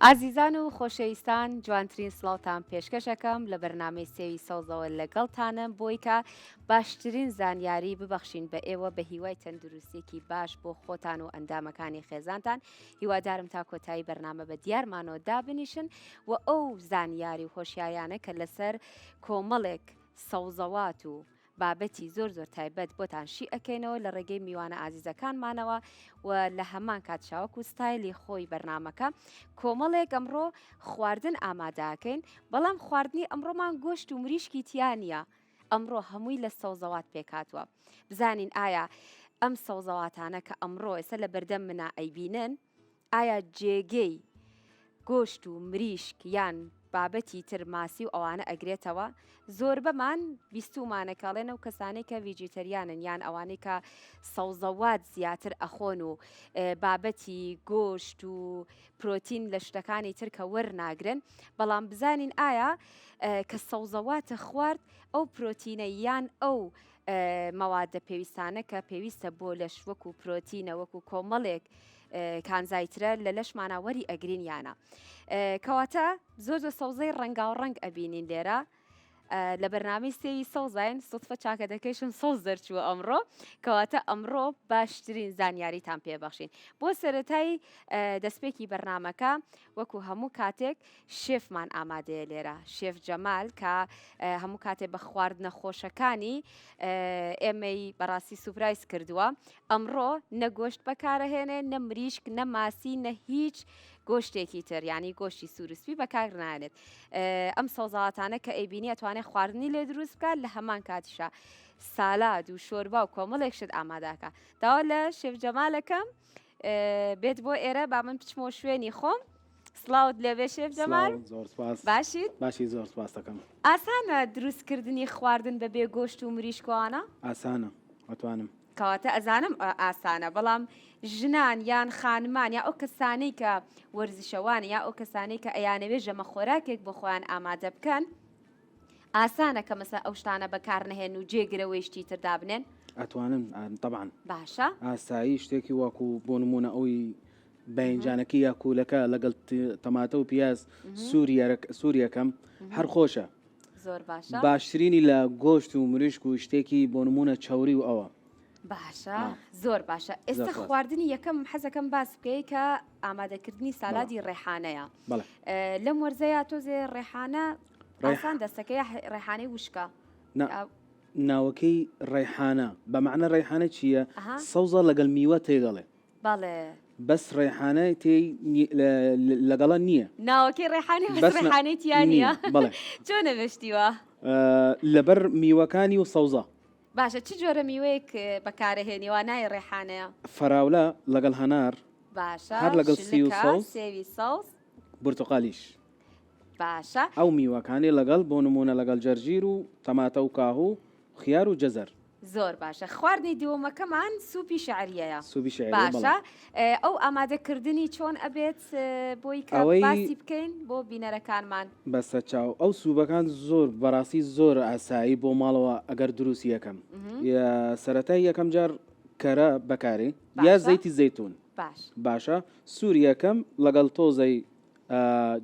ئازیزان و خۆشەویستان جوانترین سڵاوتان پێشکەش ئەکەم لە بەرنامەی سێوی سەوزەوە لەگەڵتانم بۆی کە باشترین زانیاری ببەخشین بە ئێوە بە هیوای تەندروستێکی باش بۆ خۆتان و ئەندامەکانی خێزانتان هیوادارم تا کۆتایی بەرنامە بە دیارمانەوە دابنیشن و ئەو زانیاری و هۆشیاریانە کە لەسەر کۆمەڵێک سەوزەوات و بابەتی زۆر زۆر تایبەت بۆتان شی ئەکەینەوە لە ڕێگەی میوانە ئازیزەکانمانەوە و لە هەمان کاتشا وەکو ستایلی خۆی بەرنامەکە کۆمەڵێک ئەمڕۆ خواردن ئامادەکەین بەڵام خواردنی ئەمڕۆمان گۆشت و مریشکی تیا نییە ئەمڕۆ هەمووی لە سەوزەوات پێکهاتووە بزانین ئایا ئەم سەوزەواتانە کە ئەمڕۆ ئێستا لە بەردەم منا ئەیبینن ئایا جێگەی گۆشت و مریشک یان بابەتی تر ماسی و ئەوانە ئەگرێتەوە؟ زۆربەمان بیستومانە کە ئەڵێن ئەو کەسانەی کە vegetarian ن یان ئەوانەی کە سەوزەوات زیاتر ئەخۆن و بابەتی گۆشت و پرۆتین لە شتەکانی تر کە وەرناگرن بەڵام بزانین ئایا کە سەوزەواتە خوارد ئەو پرۆتینە یان ئەو مەوادە پێویستانە کە پێویستە بۆ لەش وەکو پرۆتینە وەکو کۆمەڵێک کانزای ترە لە لەشمانا وەری ئەگرین یانە کەواتە زۆر زۆر سەوزەی ڕەنگاو ڕەنگ ئەبینین لێرە لە بەرنامەی سێوی سەوزین سوتفە چاکەتەکەیشم سەوز دەرچووە ئەمڕۆ کەواتە ئەمڕۆ باشترین زانیاریتان پێبەخشین بۆ سەتای دەستپێکی بەرنمەکە وەکو هەموو کاتێک شێفمان ئامادەیە لێرە شێف جەمال کە هەموو کاتێ بە خواردنە خۆشەکانی ئێمەی بەڕاستی surprise کردووە ئەمڕۆ نە گۆشت بەکارەهێنێ نە مریشک نە ماسی نە هیچ گۆشتێکی تر یعنی گۆشتی سوورسپی بەکار نانێت ئەم سەوزەواتانە کە ئەیبینی ئەتوانێت خواردنی لێ دروست بکات لە هەمان کاتیشا سالاد و شۆربا و کۆمەڵێک شت ئاماداکە داوا لە شێف جەمالەکەم بێت بۆ ئێرە با من بچمەوە شوێنی خۆم سڵاوت لێبێ شێف جەمال زۆر سپاس باشیت باشی زۆر سپاس دەکەم ئاسانە دروستکردنی خواردن بە بێ گۆشت و مریشکوانە ئاسانە ئەتوانم کەواتە ئەزانم ئاسانە بەڵام ژنان یان خانمان یا ئەو کەسانەی کە وەرزشەوان یا ئەو کەسانەی کە ئەیانەوێ ژەمە خۆراکێک بۆ خۆیان ئامادە بکەن ئاسانە کە مەسە ئەو شتانە بەکار نەهێن و جێگرەوەی شتی تر دابنێن؟ ئەتوانن تەبعەن. باشە. ئاسایی شتێکی وەکو بۆ نموونە ئەوی باینجانەکەی یا کوولەکە لەگەڵ تەماتە و پیاز سووریەکەم هەر خۆشە. زۆر باشە. باشترینی لە گۆشت و مریشک و شتێکی بۆ نموونە چەوری و ئەوە. باشە زۆر باشە ئێستا خواردنی یەکەم حەزەکەم باس بکەی کە ئامادەکردنی سالادی ڕێحانەیە لەم وەرزەیە تۆزێ ڕێحانە ڕێسان دەستەکەی ڕێحانەی وشکە ناوەکەی ڕێحانە بە معنە ڕێحانە چییە سەوزە لەگەڵ میوە تێگەڵێ بەڵێ بەس ڕێحانە تێی لەگەڵە نییە ناوەکەی ڕێحانی بەس ڕێحانەی تیا نییە بەڵێ چۆنە بەشتیوە لەبەر میوەکانی و سەوزە باشە چ جۆرە میوەیەک بەکارەهێنی وا ناوی ڕێحانەیە؟ فەراولە لەگەڵ هەنار. باشە هەر لەگەڵ سیو شلکە سەوز. سێوی سەوز. برتقالیش. باشە. ئەو میوەکانی لەگەڵ بۆ نموونە لەگەڵ جەرجیر و تەماتە و کاهوو و خیار و جەزەر. زۆر باشە خواردنی دووەمەکەمان سوپی شەعریەیە. سوپی شەعریە بەڵێ. باشە ئەو ئامادە کردنی چۆن ئەبێت بۆی کە ئەوەی باسی بکەین بۆ بینەرەکانمان؟ بەسە چاو ئەو سوبەکان زۆر بەڕاستی زۆر ئاسایی بۆ ماڵەوە ئەگەر دروستی یەکەم سەرەتای یەکەم جار کەرە بەکاری یا باشە زەیتی زەیتون باش باشە سوور یەکەم لەگەڵ تۆزەی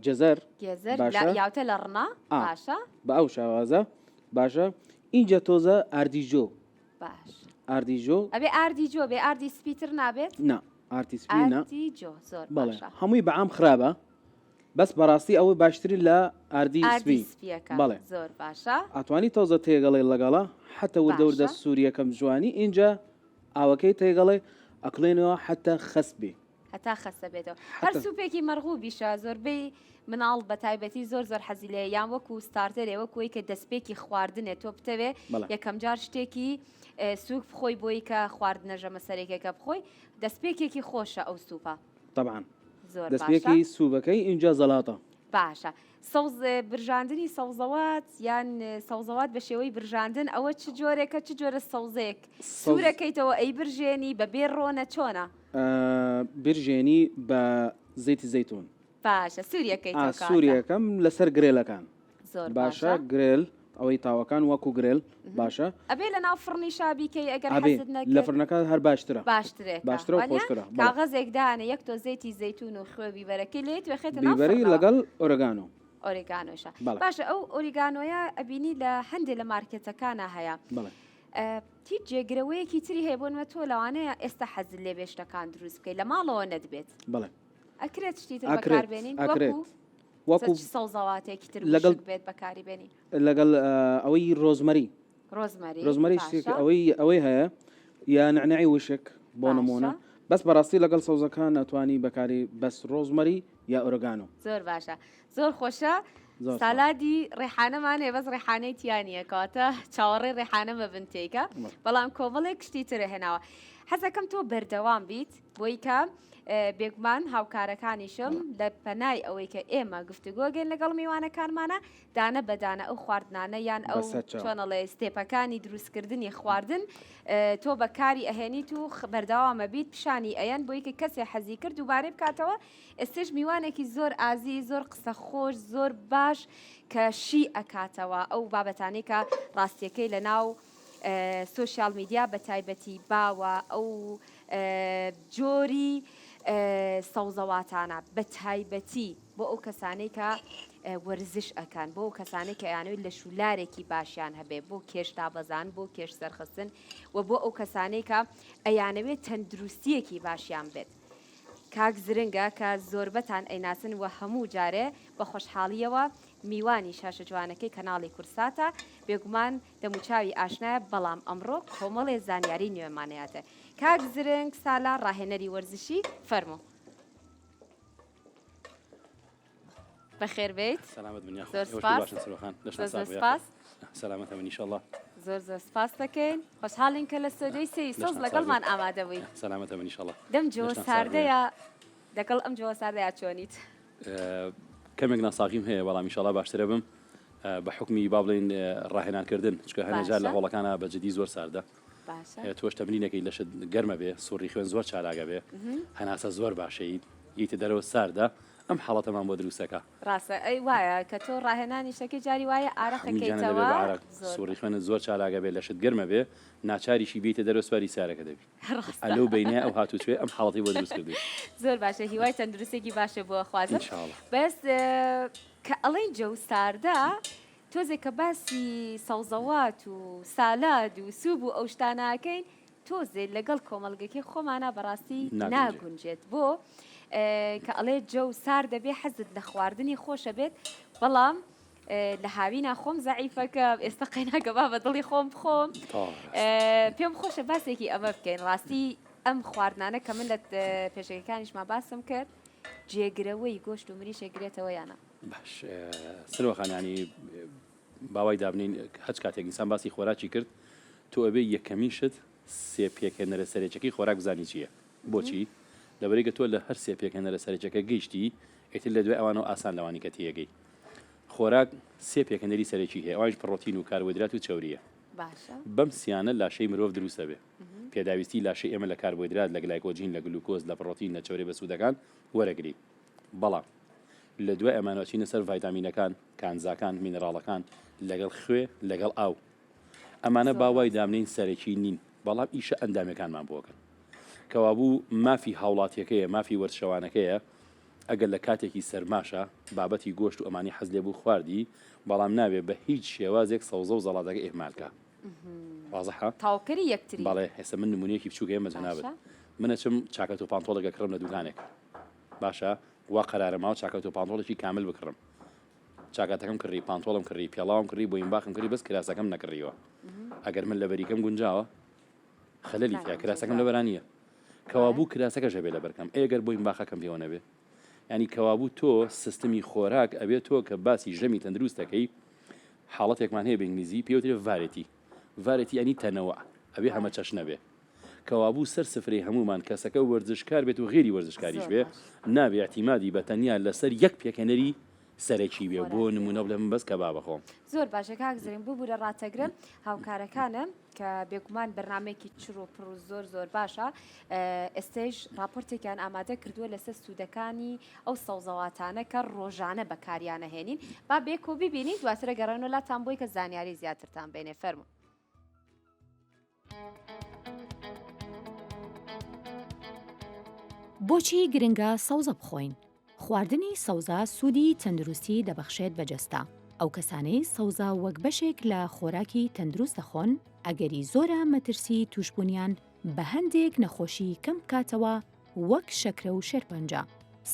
جەزەر گێزەر لە باشە یاوتە لە ڕنا ئا باشە بە ئەو شێوازە باشە ئینجا تۆزە ئاردی جۆ باش ئاردی جۆ ئەبێ ئاردی جۆ بێ ئاردی سپیتر نابێت؟ نا ئاردی سپی نا ئاردی جۆ زۆر بەڵێ باشە هەمووی بەعام خراپە بەس بەڕاستی ئەوە باشترین لە ئاردی ئاردی سپی سپیەکە بەڵێ زۆر باشە. ئەتوانی تۆزە تێگەڵێ لەگەڵا حەتە وردە وردە باشە. سوریەکەم جوانی ئینجا ئاوەکەی تێگەڵێ ئەکڵێنەوە حەتە خەست بێ. هەتا خەستە بێتەوە هەر حەتە. سوپێکی مەرغوبیشە زۆربەی مناڵ بە تایبەتی زۆر زۆر حەزی لێیە یان وەکو starter ێ وەکو ئەوەی کە دەستپێکی خواردنێ تۆ بتەوێ بەڵێ. یەکەم جار شتێکی سوک بخۆی بۆی کە خواردنە ژەمە سەرەکیەکە بخۆی دەستپێکێکی خۆشە ئەو سوپە. تەبعەن. زۆر باشە. دەستپێکی سوبەکەی ئینجا زەڵاتە. باشە سەوز برژاندنی سەوزەوات یان سەوزەوات بە شێوەی برژاندن ئەوە چ جۆرێکە چ جۆرە سەوزەیەک سوورەکەیتەوە ئەی برژێنی بە بێ ڕۆنە چۆنە؟ برژێنی بە زەیتی زەیتون. باشە سووریەکەیتەوە کاکە. سووریەکەم لەسەر grill ەکان. زۆر باشە grill. ئەوەی تاوەکان وەکو grill باشە. ئەبێ لە ناو فڕنیشا بیکەی ئەگەر ئەبێ حەزت لە نەکرد؟ فڕنەکە هەر باشترە. باشترێکە باشترە و وانیە؟ خۆشترە بەڵێ. کاغەزێک دانێ یەک تۆز زەیتی زەیتون و خوێ و بیبەرەکەی لێیت وێخێتە ناو بیبەری فڕنەوە. لەگەڵ oregano. oregano شە. بەڵێ. باشە ئەو oregano یە ئەبینی لە هەندێ لە مارکێتەکانا هەیە. بەڵێ. هیچ جێگرەوەیەکی تری هەیە بۆ نمە تۆ لەوانەیە ئێستا حەزت لێ بێ شتەکان دروست بکەی لە ماڵەوە نەتبێت. بەڵێ. ئەکرێت شتی تر ئەکرێت بەکاربێنین ئەکرێت. وەکو وەکو چ سەوزەواتێکی تر لەگەڵ وشک بێت بەکاری بێنی؟ لەگەڵ ئەوەی rosemary. rosemary rosemary شتێک باشە. ئەوەی ئەوەی هەیە یا نعنعی وشک بۆ نمونە باشە. بەس بەڕاستی لەگەڵ سەوزەکان ئەتوانی بەکاری بەس rosemary یا oregano. زۆر باشە زۆر خۆشە زۆر سپاس. سالادی ڕێحانەمان هەیە بەس ڕێحانەی تیا نییە کەواتە چاوەڕێی ڕێحانە مەبن تێیکە بەڵێ. بەڵام کۆمەڵێک شتی تر هێناوە حەزەکەم تۆ بەردەوام بیت بۆی کە بێگومان هاوکارەکانیشم لە پەنای ئەوەی کە ئێمە گفتوگۆگەین لەگەڵ میوانەکانمانە دانە بە دانە ئەو خواردنانە یان ئەو چۆنەڵێ step ەکانی دروستکردنی خواردن تۆ بەکاری ئەهێنیت و بەردەوامە بیت پیشانی ئەیەن بۆی کە کەسێ حەزی کرد دووبارەی بکاتەوە ئێستش میوانێکی زۆر ئازی زۆر قسە خۆش زۆر باش کە شی ئەکاتەوە ئەو بابەتانەی کە ڕاستیەکەی لە ناو social media بە تایبەتی باوە ئەو جۆری سەوزەواتانە بە تایبەتی بۆ ئەو کەسانەی کە وەرزش ئەکەن بۆ ئەو کەسانەی کە ئەیانەوێت لەش و لارێکی باشیان هەبێ بۆ کێش دابەزان بۆ کێش سەرخستن و بۆ ئەو کەسانەی کە ئەیانەوێت تەندروستیەکی باشیان بێت کاک زرنگە کە زۆربەتان ئەیناسن و هەموو جارێ بە خۆشحاڵیەوە میوانی شاشە جوانەکەی کەناڵی کورساتە بێگومان دەموچاوی ئاشنایە بەڵام ئەمڕۆ کۆمەڵێ زانیاری نوێمان ئەیاتێ کاک زرنگ سالار ڕاهێنەری وەرزشی فەرموو. بەخێر بێیت. سەلامەت بن یاخوا. زۆر ئێوەش پێ سپاس. باشن سرۆخان. لەشتان زۆر زۆر ساغ بێ یاخوا. سپاس. سەلامەتە بن ئیشەڵا. زۆر زۆر سپاس دەکەین. خۆشحاڵین کە لە ستۆدیۆی سێوی سەوز لەشتان ساغ بێ. لەگەڵمان ئامادە بووی. سەلامەتە بن ئیشەڵا. دەم جۆ لەشتان ساغ بێ. ساردەیە لەگەڵ ئەم جۆ ساردەیا چۆنیت؟ کەمێک ناساغیم هەیە بەڵام ئیشەڵا باشترە بم بە حوکمی با بڵێین ڕاهێنان کردن چونکە هەنێ جار لە باشە. هۆڵەکانا بە جدی زۆر ساردە. باشە. تۆش تەمرینەکەی لەشت گەرمە بێ سوڕی خوێن زۆر چالاکە بێ هەناسە زۆر باشەیت ییتە دەرەوە ساردە ئەم حاڵەتەمان بۆ دروستەکا. ڕاستە ئەی وایە کە تۆ ڕاهێنانی شەکەی جاری وایە ئارەق هەموو گیانت دەبێ ئەکەیتەوە بە عەرەق زۆر سوڕی خوێنت زۆر چالاکە بێ لەشت گەرمە بێ ناچاریشی بێیتە دەرەوە سواری سیارەکە دەبی ڕاستە ئەلەو بەینەیە ئەو هاتوچۆیە ئەم حاڵەتەی بۆ دروست کردووی. زۆر باشە هیوای تەندروستێکی باشێ بۆ ئەخوازم ان شاء اللە. بەس کە ئەڵێین جەو ساردە تۆزێک کە باسی سەوزەوات و سالاد و سوب و ئەو شتانە ئەکەین تۆزێ لەگەڵ کۆمەڵگەکەی خۆمانا بەڕاستی ناگونجێت بۆ کە ئەڵێ جەو سارد دەبێ حەزت لە خواردنی خۆشە بێت بەڵام لە هاوینا خۆم زەعیفەکە ئێستا قەیناکە با بە دڵی خۆم بخۆم پێم خۆشە باسێکی ئەمە بکەین ڕاستی ئەم خواردنانە کە من لە پێشەکەکانیشما باسم کرد جێگرەوەی گۆشت و مریشێک گرێتەوە یانە باش سروە خان ینی باوای دابنین هەچ کاتێک ئینسان باسی خۆراکی کرد تۆ ئەبێ یەکەمین شت سێ پێکهێنەرە سەرەکیەکەی خۆراک بزانی چییە بۆچی لەبەرەی کە تۆ لە هەر سێ پێکهێنەرە سەرەکیەکە گەیشتی ئیتر لە دوای ئەوانەوە ئاسان لەوانی کە تێگەی خۆراک سێ پێکهێنەری سەرەکی هەیە ئەوانیش پڕۆتین و کاربۆهیدرات و چەوریە باشە بەم سیانە لاشەی مرۆڤ دروست دەبێ پێداویستی لاشەی ئێمە لە کاربۆهیدرات لە گلایکۆجین لە گلوکۆز لە پڕۆتین لە چەوریە بەسوودەکان وەرەگرین بەڵام لە دوای ئەمانەوە چینە سەر ڤایتامینەکان، کانزاکان، مینراڵەکان لەگەڵ خوێ لەگەڵ ئاو. ئەمانە با وای دابنێین سەرەکی نین، بەڵام ئیشە ئەندامەکانمان بۆ ئەکەن. کەوابوو مافی هاوڵاتیەکەیە، مافی وەرزشەوانەکەیە ئەگەر لە کاتێکی سەرماشا بابەتی گۆشت و ئەمانی حەز لێ بوو خواردی، بەڵام نابێ بە هیچ شێوازێک سەوزە و زەڵاتەکە ئیهمال کا. وازحە؟ تەواوکەری یەکترین. بەڵێ، ئێستا من نموونەیەکی بچووک هەیە جەنابت. باشە. من ئەچم چاکەت و پانتۆڵێک ئەکڕم لە دوکانێک. باشە وا قەرارە ماوە چاکەت و پانتۆڵێکی کامل بکڕم چاکەتەکەم کڕی پانتۆڵم کڕی پێڵاوم کڕی بۆیمباخم کڕی بەس کراسەکەم نەکڕیوە ئەگەر من لەبەریکەم گونجاوە خەلەلی تیا کراسەکەم لەبەرا نییە کەوابوو کراسەکەش هەبێ لەبەرکەم ئەگەر بۆیمباخەکەم پێوە نەبێ ینی کەوابوو تۆ سیستمی خۆراک ئەبێت تۆ کە باسی ژەمی تەندروست دەکەی حاڵەتێکمان هەیە بە ئینگلیزی پێوترێ variety variety ینی تەنەوە ئەبێ هەمە چەشنە بێ کەوابوو سەر سفرەی هەموومان کەسەکە وەرزشکار بێت و غەیری وەرزشکاریش زۆر بێ باش. نابێ ئیعتیمادی بە تەنیا لەسەر یەک پێکهێنەری سەرەکی بێ بۆ نمونە بڵێ من بەس کەباب ئەخۆم. زۆر باشە کاک زرنگ ببورە ڕاتەگرم هاوکارەکانم کە بێگومان بەرنامەیەکی چڕ و پڕ و زۆر زۆر باشە ئێستەیش ڕاپۆرتێکیان ئامادە کردووە لەسەر سوودەکانی ئەو سەوزەواتانە کە ڕۆژانە بەکاریانەهێنین با بێکۆ ببینین دواترە گەڕێنەوە لاتان بۆی کە زانیاری زیاترتان بێنێ فەرموو. بۆچی گرنگە سەوزە بخۆین؟ خواردنی سەوزە سوودی تەندروستی دەبەخشێت بە جەستە، ئەو کەسانەی سەوزە وەک بەشێک لە خۆراکی تەندروست دەخۆن، ئەگەری زۆرە مەترسی تووشبوونیان بە هەندێک نەخۆشی کەم بکاتەوە وەک شەکرە و شێرپەنجە.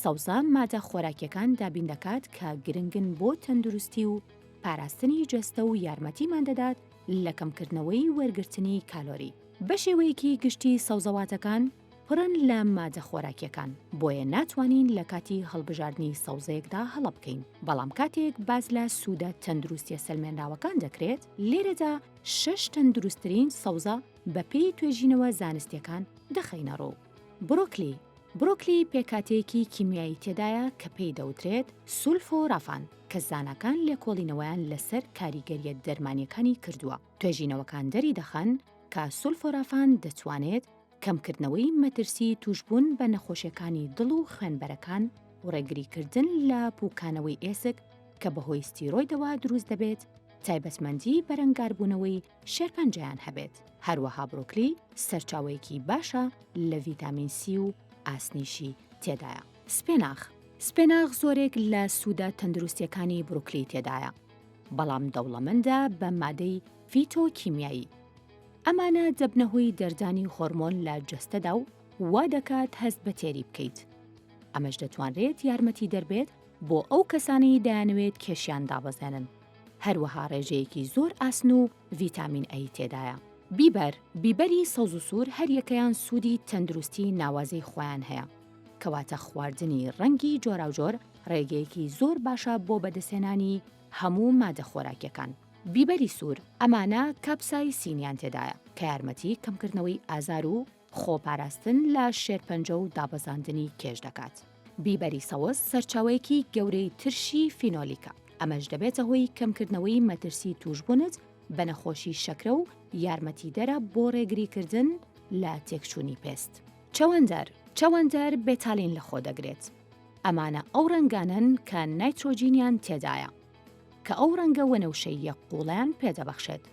سەوزە مادە خۆراکیەکان دابین دەکات کە گرنگن بۆ تەندروستی و پاراستنی جەستە و یارمەتیمان دەدات لە کەمکردنەوەی وەرگرتنی کالۆری. بەشێوەیەکی گشتی سەوزەواتەکان پڕن لە مادە خۆراکیەکان، بۆیە ناتوانین لە کاتی هەڵبژاردنی سەوزەیەکدا هەڵە بکەین، بەڵام کاتێک باس لە سوودە تەندروستیە سەلمێنراوەکان دەکرێت، لێرەدا شەش تەندروستترین سەوزە بەپێی توێژینەوە زانستیەکان دەخەینەڕوو. برۆکلی، برۆکلی پێکهاتەیەکی کیمیایی تێدایە کە پێی دەوترێت سولفۆرافان، کە زاناکان لێکۆڵینەوەیان لەسەر کاریگەرییە دەرمانییەکانی کردووە، توێژینەوەکان دەریدەخەن کە سولفۆرافان دەتوانێت کەمکردنەوەی مەترسی تووشبوون بە نەخۆشیەکانی دڵ و خوێنبەرەکان و ڕێگریکردن لە پووکانەوەی ئێسک کە بەهۆی ستیرۆیدەوە دروست دەبێت، تایبەتمەندی بەرەنگاربوونەوەی شێرپەنجەیان هەبێت. هەروەها برۆکلی سەرچاوەیەکی باشە لە ڤیتامین سی و ئاسنیشی تێدایە. سپێناخ، سپێناخ زۆرێک لە سوودە تەندروستییەکانی بروکلی تێدایە، بەڵام دەوڵەمەندە بە مادەی فیتۆکیمیایی. ئەمانە دەبنە هۆی دەردانی هۆرمۆن لە جەستەدا و وا دەکات هەست بە تێری بکەیت. ئەمەش دەتوانرێت یارمەتیدەر بێت بۆ ئەو کەسانەی دەیانەوێت کێشیان دابەزێنن. هەروەها ڕێژەیەکی زۆر ئاسن و ڤیتامین ئەی تێدایە. بیبەر، بیبەری سەوز و سوور هەریەکەیان سوودی تەندروستی ناوازەی خۆیان هەیە. کەواتە خواردنی ڕەنگی جۆراوجۆر ڕێگەیەکی زۆر باشە بۆ بەدەستهێنانی هەموو مادە خۆراکیەکان. بیبەری سوور، ئەمانە کاپسایسینیان تێدایە کە یارمەتی کەمکردنەوەی ئازار و خۆپاراستن لە شێرپەنجە و دابەزاندنی کێش دەکات. بیبەری سەوز سەرچاوەیەکی گەورەی ترشی فینۆلیکە، ئەمەش دەبێتە هۆی کەمکردنەوەی مەترسی تووشبوونت بە نەخۆشی شەکرە و یارمەتیدەرە بۆ ڕێگریکردن لە تێکچوونی پێست. چەوەندەر، چەوەندەر بێتالین لەخۆدەگرێت، ئەمانە ئەو ڕەنگانەن کە نایترۆجینیان تێدایە، کە ئەو ڕەنگە وەنەوشەییە قووڵەیان پێدەبەخشێت،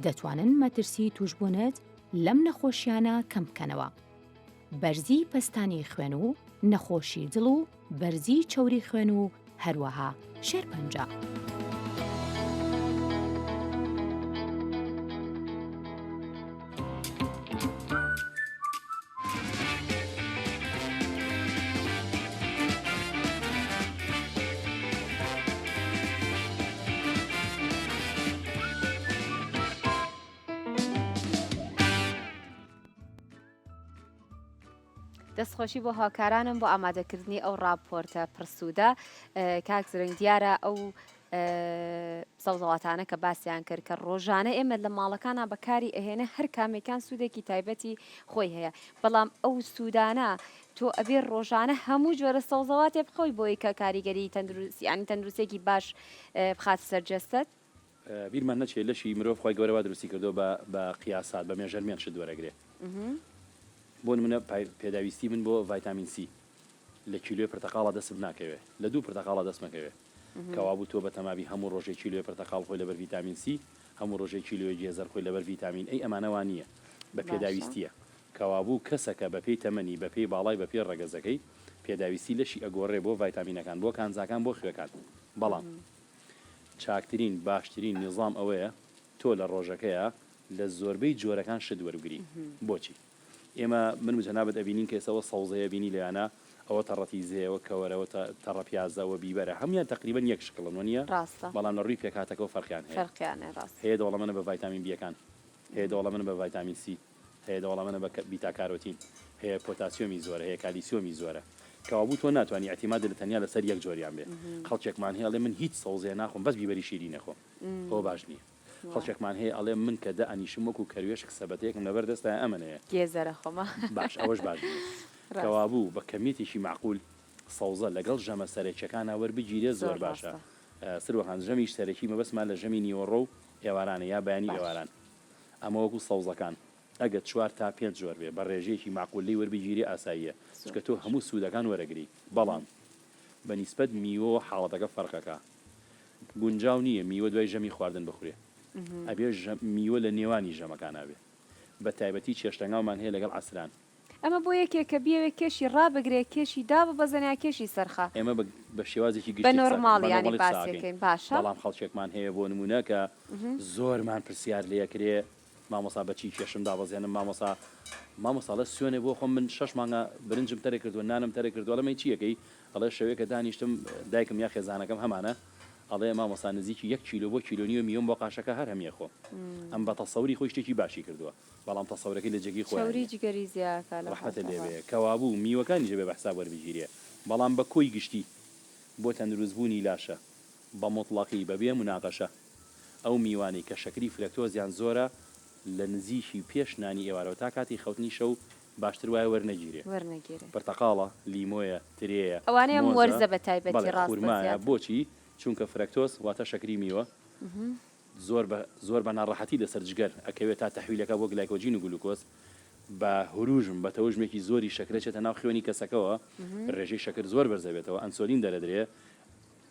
دەتوانن مەترسی تووشبوونت لەم نەخۆشیانە کەمبکەنەوە، بەرزی پەستانی خوێن و نەخۆشی دڵ و بەرزی چەوری خوێن و هەروەها شێرپەنجە. دەستخۆشی بۆ هاوکارانم بۆ ئامادەکردنی ئەو ڕاپۆرتە پڕسوودە کاک زرنگ دیارە ئەو سەوزەواتانە کە باسیان کرد کە ڕۆژانە ئێمە لە ماڵەکانە بەکاری ئەهێنە هەر کامێکان سوودێکی تایبەتی خۆی هەیە بەڵام ئەو سوودانە تۆ ئەبێ ڕۆژانە هەموو جۆرە سەوزەواتێ بخۆی بۆی کە کاریگەری تەندروست یانی تەندروستێکی باش بخاتە سەر جەستەت. بیرمان نەچێ لەشی مرۆڤ خوای گەورە وا دروستی کردووە بە بە قیاسات بە measurement شت وەرەگرێ بۆ نمونە پێداویستی من بۆ ڤایتامین سی لە کیلۆی پرتەقاڵا دەستم ناکەوێ لە دوو پرتەقاڵا دەستمەکەوێ کەوابوو تۆ بەتەمابی هەموو ڕۆژێ کیلۆی پرتەقاڵ خۆی لەبەر ڤیتامین سی هەموو ڕۆژێ کیلۆی گێزەر خۆی لەبەر ڤیتامین ئەی ئەمانە وا نییە بە پێداویستییە کەوابوو کەسەکە بەپێی تەمەنی بەپێی باڵای بەپێی ڕەگەزەکەی پێداویستی لەشی ئەگۆڕێ بۆ ڤایتامینەکان بۆ کانزاکان بۆ خوێکان بەڵام چاکترین باشترین نیزام ئەوەیە تۆ لە ڕۆژەکەیا لە زۆربەی جۆرەکان شت وەربگری بۆچی ئێمە من و جەنابت ئەبینین کە ئێستا ئەوە سەوزەیە بینی لەویانە ئەوە تەڕەتیزەیە ئەوە کەوەرە ئەوە تەڕە پیازە ئەوە بیبەرە هەموویان تەقریبەن یەک شکڵن وەنیە ڕاستە بەڵام لە ڕووی پێکهاتەکەوە فەرقیان هەیە فەرقیان هەیە ڕاستە هەیە دەوڵەمەنە بە ڤایتامین بیەکان هەیە دەوڵەمەنە بە ڤایتامین سی هەیە دەوڵەمەنە بە بیتاکارۆتین هەیە پۆتاسیۆمی زۆرە هەیە کالیسیۆمی زۆرە کەوابوو تۆ ناتوانی ئیعتیمادت لە تەنیا لەسەر یەک جۆریان بێ خەڵکێکمان هەیە ئەڵێ من هیچ سەوزەیە ناخۆم بەس بیبەری شیرین ئەخۆم ئەوە باش نییە خەڵکێکمان هەیە ئەڵێ من کە دائەنیشم وەکو کەروێشک سەبەتەیەکم لەبەر دەستایە ئەمەنەیە گێزەرە خۆمە باش ئەوەش باش نییە ڕاست کەوابوو بە کەمیەتێکی مەعقول. سەوزە لەگەڵ ژەمە سەرەکیەکانا وەربگیرێ زۆر باشە سروەخان ژەمی سەرەکی مەبەستمان لە ژەمی نیوەڕۆ و ئێوارانە یا بەیانی ئێواران ئەمە وەکو سەوزەکان ئەگەر چوار تا پێنج جۆر بێ بە ڕێژەیەکی مەعقول لێی وەربگیرێ ئاساییە چونکە تۆ هەموو سوودەکان وەرەگری بەڵام بە نیسبەت میوەوە حاڵەتەکە فەرقەکا گونجاو نییە میوە دوای ژەمی خواردن بخورێ ئەبێ میوە لە نێوانی ژەمەکانا بێ بە تایبەتی چێشتەنگاومان هەیە لەگەڵ عەسران. ئەمە بۆ یەکێک کە بیەوێ کێشی ڕابگرێ کێشی داببەزێنێ یا کێشی سەرخا. ئێمە بە بە شێوازێکی بە گشتی قسە ئەکەین نۆرماڵ بە یانی نۆرماڵی قسە باسی ئەکەین ئەکەین باشە. بەڵام خەڵکێکمان هەیە بۆ نموونە کە زۆرمان پرسیار لێ ئەکرێ مامۆستا بە چی کێشم دابەزێنم مامۆستا مامۆستا ئەڵێ سوێنێ بۆ خۆم من شەش مانگە برنجم تەرک کردووە نانم تەرک کردووە ئەڵێم ئەی چی ئەکەی ئەڵێ شەوێ کە دانیشتم دایکم یا خێزانەکەم هەمانە ئەڵێ مامۆستا نزیکی یەک کیلۆ بۆ کیلۆ نیوە میوەم بۆ قاشەکە هەر هەمیە خۆم ئەم بە تەسەوری خۆی شتێکی باشی کردووە بەڵام تەسەورەکەی لە جێگەی خۆیا چەوری نیە. جگەری زیاکا لەو ڕەحمەتت حاڵەتە لێ بێ. ڕاستە. کەوابوو میوەکانیش ئەبێ بە حساب وەربگیرێ بەڵام بە کۆی گشتی بۆ تەندروست بوونی لاشە بە موتڵەقی بە بێ موناقەشە ئەو میوانەی کە شەکری فرەکتۆزیان زۆرە لە نزیکی پێش نانی ئێوارەوە تا کاتی خەوتنی شەو باشتر وایە وەرنەگیرێ. وەرنەگیرێ. پرتەقاڵە، لیمۆیە، ترێیە، ئەوانەی ئەم مۆزە، وەرزە بە تایبەتی بەڵێ ڕاستە خورمایە زیاتر. بۆچی؟ چونکە فرەکتۆز واتە شەکری میوە زۆر بە زۆر بە ناڕەحەتی لەسەر جگەر ئەکەوێت تا تەحویلەکە بۆ گلایکۆجین و گلوکۆز بە هروژم بە تەوژمێکی زۆری شەکرە چێتە ناو خوێنی کەسەکەوە ڕێژەی شەکر زۆر بەرزەبێتەوە ئەنسۆلین دەرەدرێ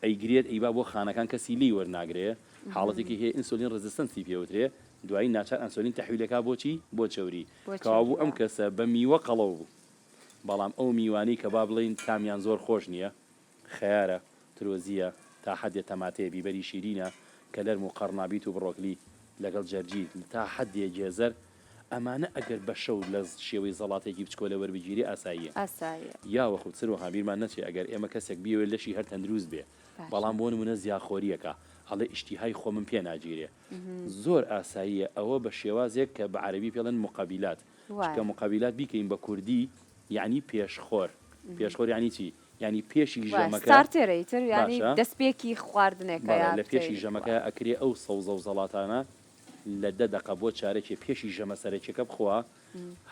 ئەیگرێت ئەیبا بۆ خانەکان کەسی لێی وەرناگرێ حاڵەتێکی هەیە insulin resistance ی پێوترێ دوایی ناچار ئەنسۆلین تەحویلەکا بۆچی بۆ چەوری کەوابوو ئەم کەسە بە میوە قەڵەو بوو بەڵام ئەو میوانەی کە با بڵێین تامیان زۆر خۆش نییە خەیارە، ترۆزییە، تا حەدێ تەماتەیە، بیبەری شیرینە، کەلەرم و قەڕنابیت و بڕۆکلی، لەگەڵ جەرجیر، تا حەدێ گێزەر، ئەمانە ئەگەر بە شەو لە شێوەی زەڵاتێکی بچکۆلە وەربگیرێ ئاساییە. ئاساییە. یاوەخود سروەخان بیرمان نەچێ ئەگەر ئێمە کەسێک بیەوێ لەشی هەر تەندروست بێ باشە. بەڵام بۆ نموونە زیاخۆرییەکە ئەڵێ ئیشتیهای خۆمم پێ ناگیرێ زۆر ئاساییە ئەوە بە شێوازێک کە بە عەرەبی پێ ئەڵێن مقبلات چونکە وایە. مقبلات بیکەین بە کوردی یەعنی پێشخۆر پێشخۆر یەعنی چی؟ یانی پێشی وایە ژەمەکە starter ە ئیتر یانی باشە دەستپێکی خواردنێکە بەڵێ یا لە پێشی پتەیەک ژەمەکە وایە. ئەکرێ ئەو سەوزە و زەڵاتانە لە دە دەقە بۆ چارەکێ پێشی ژەمە سەرەکیەکە بخوا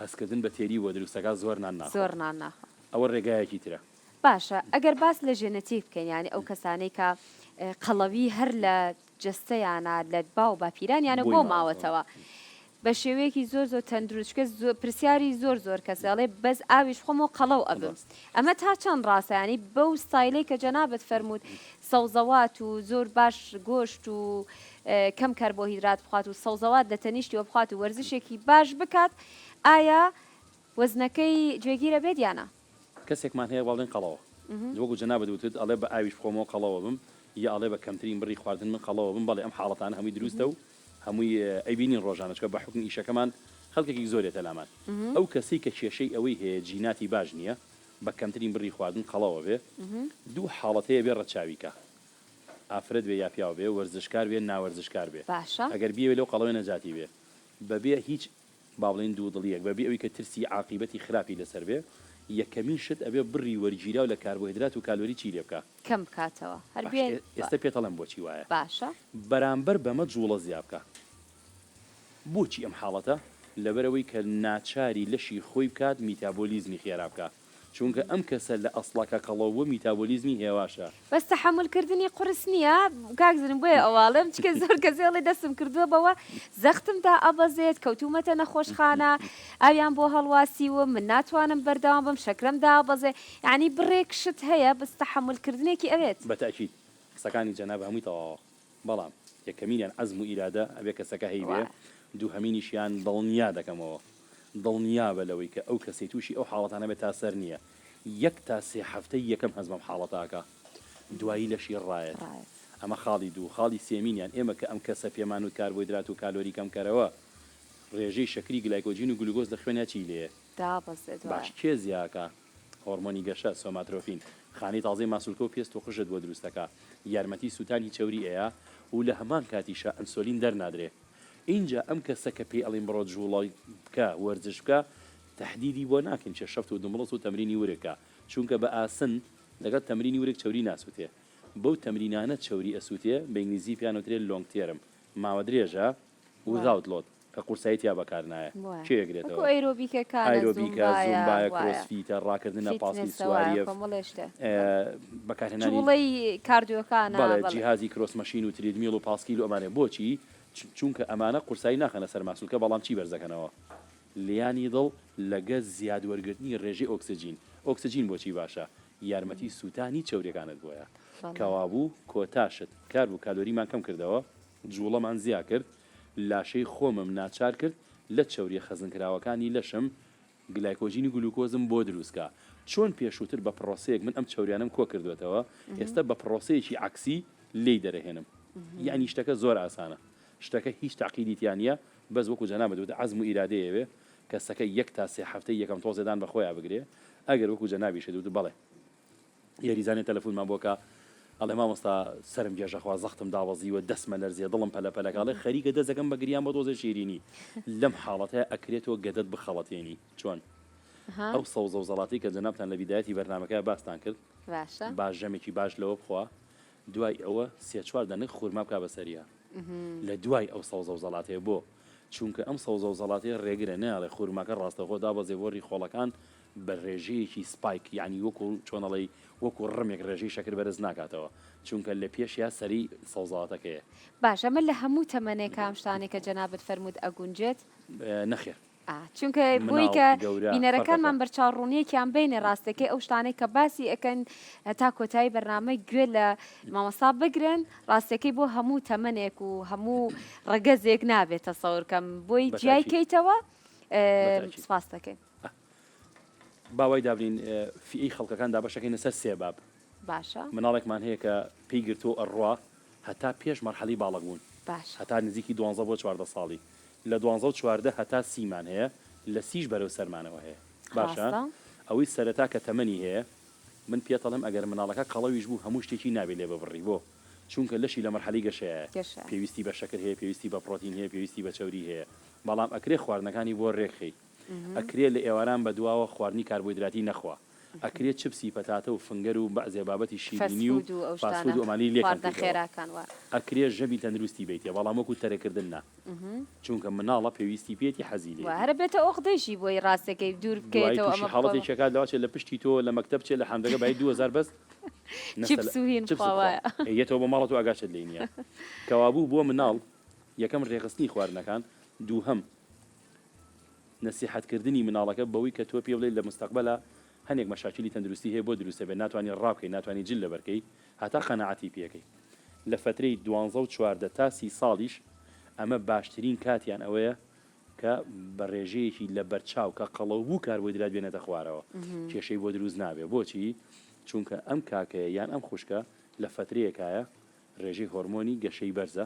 هەستکردن بە تێری بۆ دروست ئەکا زۆر نان ناخوا زۆر نان ناخوا. ئەوە ڕێگایەکی ترە. باشە ئەگەر باس لە ژێنەتیک بکەین یانی ئەو کەسانەی کە قەڵەوی هەر لە جەستەیانە لە باو باپیرانیانە بۆی بۆ ماوەتەوە. ماوەتەوە بە شێوەیەکی زۆر زۆر تەندروست چونکە پرسیاری زۆر زۆر کەسە ئەڵێ بەس ئاویش خۆمەوە قەڵەو ئەبم ڕاست. ئەمە تا چەند ڕاستە یانی بەو ستایلەی کە جەنابت فەرمووت سەوزەوات و زۆر باش گۆشت و کەم کەربۆهیدرات بخوات و سەوزەوات لە تەنیشتیەوە بخوات و وەرزشێکی باش بکات ئایا وەزنەکەی جێگیر ئەبێت یا نا؟ کەسێکمان هەیە وا بڵێن قەڵەوە وەکو جەنابت وتت ئەڵێ بە ئاویش بخۆمەوە قەڵەوە بم یا ئەڵێ بە کەمترین بڕی خواردن من قەڵەوە بم بەڵێ ئەم حاڵەتانە هەمووی دروستە و هەمووی ئەیبینین ڕۆژانە چونکە بە حوکمی ئیشەکەمان خەڵکێکی زۆر یەتە لامان ئەو کەسەی کە کێشەی ئەوەی هەیە جیناتی باش نییە بە کەمترین بڕی خواردن قەڵەوە بێ دوو حاڵەت هەیە بێ ڕەچاوی کا ئافرەت بێ یا پیاو بێ وەرزشکار بێ ناوەرزشکار بێ باشە. ئەگەر بیەوێ لەو قەڵەوێ نەجاتی بێ بەبێ هیچ با بڵێین دوودڵییەک، بەبێ ئەوەی کە ترسی عاقیبەتی خراپی لەسەر بێ، یەکەمین شت ئەبێ بڕی وەرگیراو لە کاربۆهیدرات و کالۆری چی لێ بکا؟ کەم بکاتەوە. هەر باش بێ ئێستە پێت ئەڵێم بۆچی وایە. باشە. بەرامبەر بەمە جووڵە زیا بکا. بۆچی ئەم حاڵەتە؟ لەبەرئەوەی کە ناچاری لەشی خۆی بکات میتابۆلیزمی خێرا بکا. چونکە ئەم کەسە لە ئەسڵا کە قەڵەو بووە میتابۆلیزمی هێواشە. بەس تەحەمول کردنی قورس نیە کاک زرم بۆیە ئەوە ئەڵێم چکە زۆر کەس ئەڵێ دەستم کردووە بەوە زەختم دائەبەزێت کەوتومەتە نەخۆشخانە ئاویان بۆ هەڵواسیوم من ناتوانم بەردەوام بم شەکرەم دابەزێ یانی بڕێک شت هەیە بەس تەحەمول کردنێکی ئەوێت. بە تەئکید قسەکانی جەناب هەمووی تەواوە. بەڵام یەکەمینیان عەزم و ئیرادە ئەبێ کەسەکە هەیبێ، دووهەمینیشیان دڵنیا دەکەمەوە دڵنیابە لەوەی کە ئەو کەسەی تووشی ئەو حاڵەتانە بێت تا سەر نییە یەک تا سێ هەفتەی یەکەم هەست بەم حاڵەتە ئەکا دوایی لەشی ڕایەت ئەمە خاڵی دوو خاڵی سێمینیان ئێمە کە ئەم کەسە پێمان وت کاربۆیدرات و کالۆری کەم کەرەوە ڕێژەی شەکری گلایکۆجین و گلوکۆز لە خوێنیا چی لێیە باش کێ زیاکا هۆرمۆنی گەشە، سۆماترۆفین، خانەی تازەی ماسولکە و پێست و قژت بۆ دروست دەکا، یارمەتی سووتانی چەوری ئەیا و لە هەمان کاتیشا ئەنسۆلین دەرنادرێ. ئینجا ئەم کەسە کە پێی ئەڵێین بڕۆ جوڵە بکە، وەرزش بکە، تەحدیدی بۆ ناکەین چێ شەفت و دمڵس و تەمرینی ورگ کا، چونکە بە ئاسن لەگەڵ تەمرینی ورگ چەوری ناسووتێ. بەو تەمرینانە چەوری ئەسووتێ، بە ئینگلیزی پێیان ئەوترێ long term، ماوە درێژە، without load. کە قورسایی تیا بەکار نایە وایە. کێ وەکو ئەگرێتەوە؟ ئەیرۆبیکەکانە، ئایرۆبیکە، زومبایە، زومبایە، وایە. کرۆسفیتە، ڕاکردنە، پاسکیل فیتنسە وایە، سوارییە، کۆمەڵێ شتە. بەڵێ. بەکارهێنانی جووڵەی کاردیۆکانە، بەڵێ، بەڵێ. جیهازی cross machine و treadmill و پاسکیل و ئەمانە. بۆچی؟ چونکە ئەمانە قورسایی ناخەنە سەر ماسولکە بەڵام چی بەرزەکەنەوە؟ لیانی دڵ لەگە زیاد وەرگرتنی ڕێژەی ئۆکسجین. ئۆکسجین بۆچی باشە؟ یارمەتی سووتانی چەوریەکانت بۆیە. بەڵێ. کەوابوو کۆتا شت carb و کالۆریمان کەم کردەوە، جوڵەمان زیا کرد، لاشەی خۆمم ناچار کرد لە چەوریە خەزنکراوەکانی لەشم گلایکۆجین و گلوکۆزم بۆ دروست کا. چۆن پێشووتر بە پڕۆسەیەک من ئەم چەوریانەم کۆ کردووەتەوە، ئێستا بە پڕۆسەیەکی عەکسی لێی دەرەهێنم. یەعنی شتەکە زۆر ئاسانە. شتەکە هیچ تەعقیدی تیا نییە، بەس وەکو جەنابت وتت عەزم و ئیرادەی ئەوێ، کەسەکە یەک تا سێ هەفتەی یەکەم تۆزێ دان بە خۆیا بگرێ، ئەگەر وەکو جەنابیشت وتت بەڵێ یاریزانێ تەلەفونمان بۆ کا ئەڵێ مامۆستا سەرم گێژە خوا زەختم دابەزیوە دەستمە لەرزێ دڵم پەلە پەلەکە ئەڵێ خەریکە دەست دەکەم بە گریان بۆ تۆزێ شیرینی لەم حاڵەتەیا ئەکرێ تۆ گەدەت بخەڵەتێنی چۆن ئەو سەوزە و زەڵاتەی کە جەنابتان لە بیدایەتی بەرنامەکە باستان کرد باشە با ژەمێکی باش لەوە بخوا دوای ئەوە سێ چوار دەنک خورما بکا بەسەریا لە دوای ئەو سەوزە و زەڵاتەیە بۆ چونکە ئەم سەوزە و زەڵاتەیە ڕێگرە نایەڵێ خورماکە ڕاستەوخۆ دابەزێ بۆ ڕیخۆڵەکان بە ڕێژەیەکی spike یانی وەکو چۆن ئەڵێی وەکو ڕمێک ڕێژەی شەکر بەرز ناکاتەوە چونکە لە پێشیا سەری سەوزەواتەکەیە. باشە ئەمە لە هەموو تەمەنێکا ئەم شتانەی کە جەنابت فەرمووت ئەگونجێت؟ نەخێر. ئا چونکە بۆی مناڵ کە گەورە فەرقەکە. بینەرەکانمان بەرچاو ڕوونیەکیان بینێ ڕاستەکەی ئەو شتانەی کە باسی ئەکەن هەتا کۆتایی بەرنامە گوێ لە مامۆستا بگرن ڕاستەکەی بۆ هەموو تەمەنێک و هەموو ڕەگەزێک نابێت تەسەور کەم بۆی جیای بەتاکید. کەیتەوە بەتاکید. سپاست دەکەین. با وای دابنین فیئەی خەڵکەکان دابەشەکەینە سەر سێ باب. باشە. مناڵێکمان هەیە کە پێی گرتووە و ئەڕوا هەتا پێش مەرحەلەی باڵق بوون. باشە. هەتا نزیکی دوانزە بۆ 14 ساڵی. لە دوانزە و 14 هەتا سیمان هەیە، لە سیش بەرەو سەرمانەوە هەیە. باشە. ڕاستە. ئەوەی سەرەتا کە تەمەنی هەیە، من پێتەڵێم ئەگەر مناڵەکە قەڵەویش بوو هەموو شتێکی نابێ لێ ببڕی. بۆ؟ چونکە لەشی لە مەرحەلەی گەشەیایە. گەشە. پێویستی بە شەکر هەیە، پێویستی بە پڕۆتین هەیە، پێویستی بە چەوری هەیە. بەڵام ئەکرێ خواردنەکانی بۆ رێکخەی. ئەکرێ لە ئێواران بە دواوە خواردنی کاربۆیدراتی نەخوا. ئەکرێ چپسی پەتاتە و finger و بەعزێ بابەتی شیرینی و فەست فود و ئەو فاست شتانە، فود و ئەمانەی لێ کەم خواردنە کەیتەوە. خێراکان وا. ئەکرێ ژەمی تەندروستی بەیتێ بەڵام وەکو تەرککردن نا. چونکە مناڵە پێویستی پێیەتی حەزی وا لێیەتی. هەر ئەبێتە ئۆقدەیشی بۆی ڕاستەکەی دوور دوایی بکەوێتەوە توشی ئەمە بخوا. حاڵەتێکی ئەکات لەوەچێ لە پشتی تۆ لە مەکتەب بچێ لە حەمدەکە بای 2000 بەس نەسەلە چپس و هین چپس بخوا بخوا. وایە. ئێ یەتەوە بۆ ماڵە تۆ ئاگاشت لێی نییە. کەوابوو بۆ مناڵ یەکەم رێکخستنی خواردنەکان، دووهەم نەسیحەت کردنی مناڵەکە بەوەی کە تۆ پێ بڵێی لە مستەقبەلا هەنێک مەشاکیلی تەندروستی هەیە بۆ دروست دەبێت ناتوانی ڕابکەی ناتوانی جل لەبەرکەی هەتا قەناعەتی پێکەی لە فەترەی دوانزە و 14 تا سی ساڵیش ئەمە باشترین کاتیان ئەوەیە کە بە ڕێژەیەکی لە بەرچاو کە قەڵەو بوو کاربۆیدرات بێنێتە خوارەوە کێشەی بۆ دروست نابێ بۆچی چونکە ئەم کاکەیە یان ئەم خوشکە لە فەترەیەکایە ڕێژەی هۆرمۆنی گەشەی بەرزە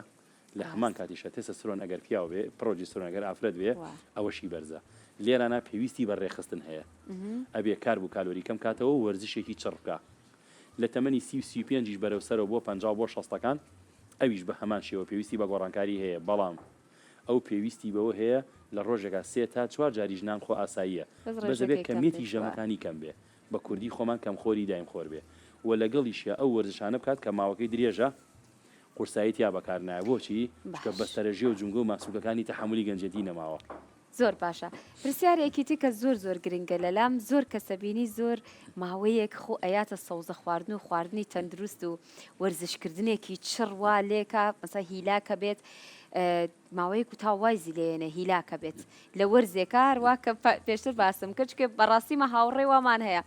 لە هەمان کاتیشا تێستۆسترۆن ئەگەر پیاو بێ پڕۆجیسترۆن ئەگەر ئافرەت بێ ئەوەشی بەرزە لێرانە پێویستی بە ڕێکخستن هەیە ئەبێ carb و کالۆری کەم کاتەوە و وەرزشێکی چڕ بکا لە تەمەنی سی و 35 یش بەرەو سەرەوە بۆ 50 بۆ شەستەکان ئەویش بە هەمان شێوە پێویستی بە گۆڕانکاری هەیە بەڵام ئەو پێویستی بەوە هەیە لە ڕۆژێکا سێ تا چوار جاریش نان خۆ ئاساییە بەس بەس ئەبێ ڕێژەکەی کەم کەمیەتی بێت وە. ژەمەکانی کەم بێ بە کوردی خۆمان کەمخۆری دایم خۆر بێ و لەگەڵیشیا ئەو وەرزشانە بکات کە ماوەکەی درێژە قورسایی تیا بەکار نایە بۆچی؟ چونکە باش. بەستەرە ژێ و جومگە و ماسولکەکانی تەحەمولی گەنجێتی نەماوە. زۆر باشە پرسیارێکی تر کە زۆر زۆر گرنگە لەلام زۆر کەسە بینی زۆر ماوەیەک خۆ ئەیاتە سەوزە خواردن و خواردنی تەندروست و وەرزش کردنێکی چڕ وا لێکا مەسا هیلاکە بێت ماوەیەک و تا وایزی لێنێ هیلاکە بێت لە وەرزێکا هەروا کە پێشتر باسم کرد چونکە بەڕاستی مە هاوڕێ وامان هەیە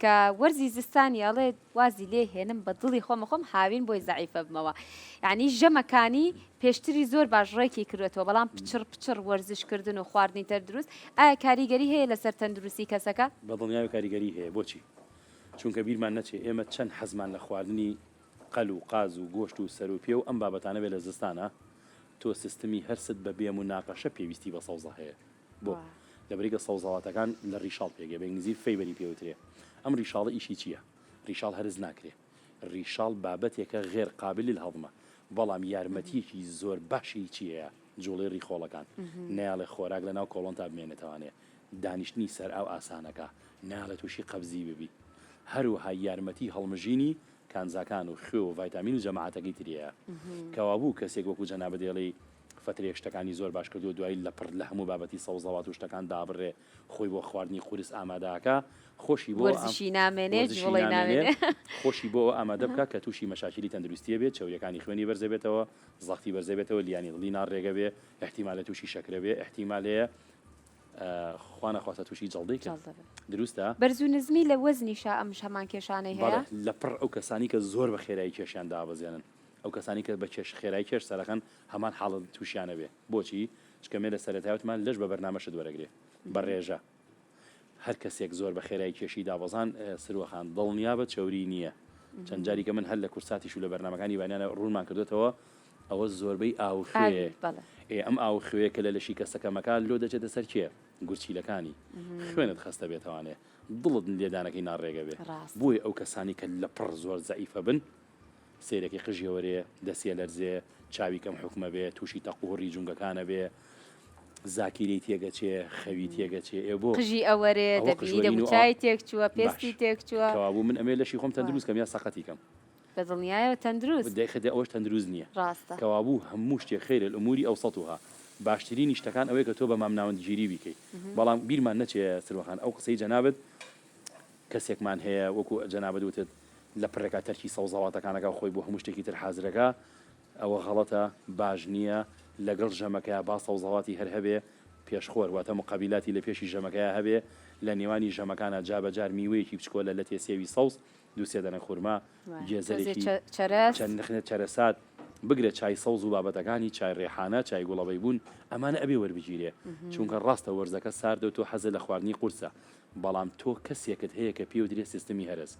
کە وەرزی زستانی ئەڵێ وازی لێ هێنم بە دڵی خۆمە خۆم هاوین بۆی زەعیفە بمەوە یعنی ژەمەکانی پێشتری زۆر باش ڕێکی کردوێتەوە بەڵام پچڕ پچڕ وەرزش کردن و خواردنی تەندروست ئایا کاریگەری هەیە لەسەر تەندروستی کەسەکە؟ بە دڵنیاوی کاریگەری هەیە بۆچی؟ چونکە بیرمان نەچێ ئێمە چەند حەزمان لە خواردنی قەل و قاز و گۆشت و سەر و پێ و ئەم بابەتانە بێ لە زستانا تۆ سیستمی هەرست بە بێ موناقەشە پێویستی بە سەوزە هەیە بۆ؟ لەبەرئەوەی سەوزەواتەکان لە ڕیشاڵ پێک دێ بە ئینگلیزی fiber ی پێ وترێ ئەم ڕیشاڵە ئیشی چییە؟ ڕیشاڵ هەرس ناکرێ ڕیشاڵ بابەتێکە غێر قابل للهضمە بەڵام یارمەتیەکی زۆر باشی چی هەیە جوڵەی ڕیخۆڵەکان نایەڵێ خۆراک لەناو کۆڵۆنتا بمێنێتەوانێ دانیشتنی سەر ئاو ئاسانەکا نایەڵێ توشی قەبزی ببی هەروەها یارمەتی هەڵمژینی کانزاکان و خوێ و ڤایتامین و جەماعەتەکەی تری هەیە کەوابوو کەسێک وەکو جەنابت ئێڵێی. فەترەیەک شتەکانی زۆر باش کردووە دوایی لە پڕ لە هەموو بابەتی سەوزەوات و شتەکان دابڕێ خۆی بۆ خواردنی قورس ئامادە ئەکا خۆشی بۆ وەرزشی نامێنێ وەرزشی جوڵەی نامێنێ نامێنێ. خۆشی بۆ ئەوە ئامادە بکا کە تووشی مەشاکیلی تەندروستیە بێ چەوریەکانی خوێنی بەرزەبێتەوە زەختی بەرزەبێتەوە لیانی دڵی ناڕێگە بێ ئیحتیمالە تووشی شەکرە بێ ئیحتیمالەیە خوا نەخواستە تووشی جەڵدەی کرد جەڵدە بێ. دروستە؟ بەرز و نزمی لە وەزنیشا ئەمش هەمان کێشانەی بەڵێ هەیە؟ لە پڕ ئەو کەسانی کە زۆر بە خێرایی کێشیان دابەزێنن ئەو کەسانی کە بە کێش خێرای کێش سەرەخەن هەمان حاڵەت تووشیان ئەبێ بۆچی؟ چونکە مێ لە سەرەتای وتمان لەش بە بەرنامە شت وەرەگرێ بە ڕێژە هەر کەسێک زۆر بە خێرایی کێشی دابەزان سروە خان دڵنیابە چەوری نییە چەند جاریکە من هەر لە کورساتیش و لە بەرنامەکانی بانیانە ڕوونمان کردوێتەوە ئەوە زۆربەی ئاو خوێ ئێ ئەم ئاو خوێ کە لە لەشی کەسەکە مەکا لۆ دەچێتە سەر کێ گورچیلەکانی خوێنت خەستە بێتوانێ دڵت لێدانەکەی ناڕێگە بێ بۆیە ئەو کەسانی کە لە پڕ زۆر زەعیفە بن سەیرەکەی قژی ئەوەرێ، دەستی ئەلەرزێ، چاوی کەم حوکمە بێ، تووشی تەق و هوڕی جومگەکان ئەبێ، زاکیرەی تێگەچێ، خەوی تێگەچێ، ئێ بۆ؟ قژی ئەوەرێ، ئەوە دەبینی قژوەرین و ئەوە دەموچاوی تێکچووە، باش. پێستی تێکچووە. کەوابوو من ئەمەوێ لەشی خۆم وا. تەندروست کەم یا سەقەتی کەم؟ بە دڵنیایەوە تەندروست. دەی خدە ئەوەش تەندروست نییە. ڕاستە. کەوابوو هەموو شتێک خیر الامور اوسطها باشترینی شتەکان ئەوەیە کە تۆ بە مامناوەندگیری بیکەی. بەڵام بیرمان نەچێ سروە خان ئەو قسەی جەنابت کەسێکمان هەیە وەکو جەنابت وتت لە پڕێکا تەرکی سەوزەواتەکانەکا خۆی بۆ هەموو شتێکی تر حازرەکا ئەوە غەڵەتە باش نییە لەگەڵ ژەمەکەیا با سەوزەواتی هەر هەبێ پێشخۆر واتە مقەبیلاتی لە پێشی ژەمەکەیا هەبێ لە نێوانی ژەمەکانا جا بە جار میوەیەکی بچکۆلە لەتێ سێوی سەوز دوو سێ دەنە خورما گێزەرێکی چەرەس چەند نخنە چەرەسات بگرە چای سەوز و بابەتەکانی چای ڕێحانە چای گوڵەبەیبوون ئەمانە ئەبێ وەربگیرێ چونکە ڕاستە وەرزەکە ساردە و تۆ حەزت لە خواردنی قورسە بەڵام تۆ کەسێکت هەیە کە پێی وترێ سیستمی هەرس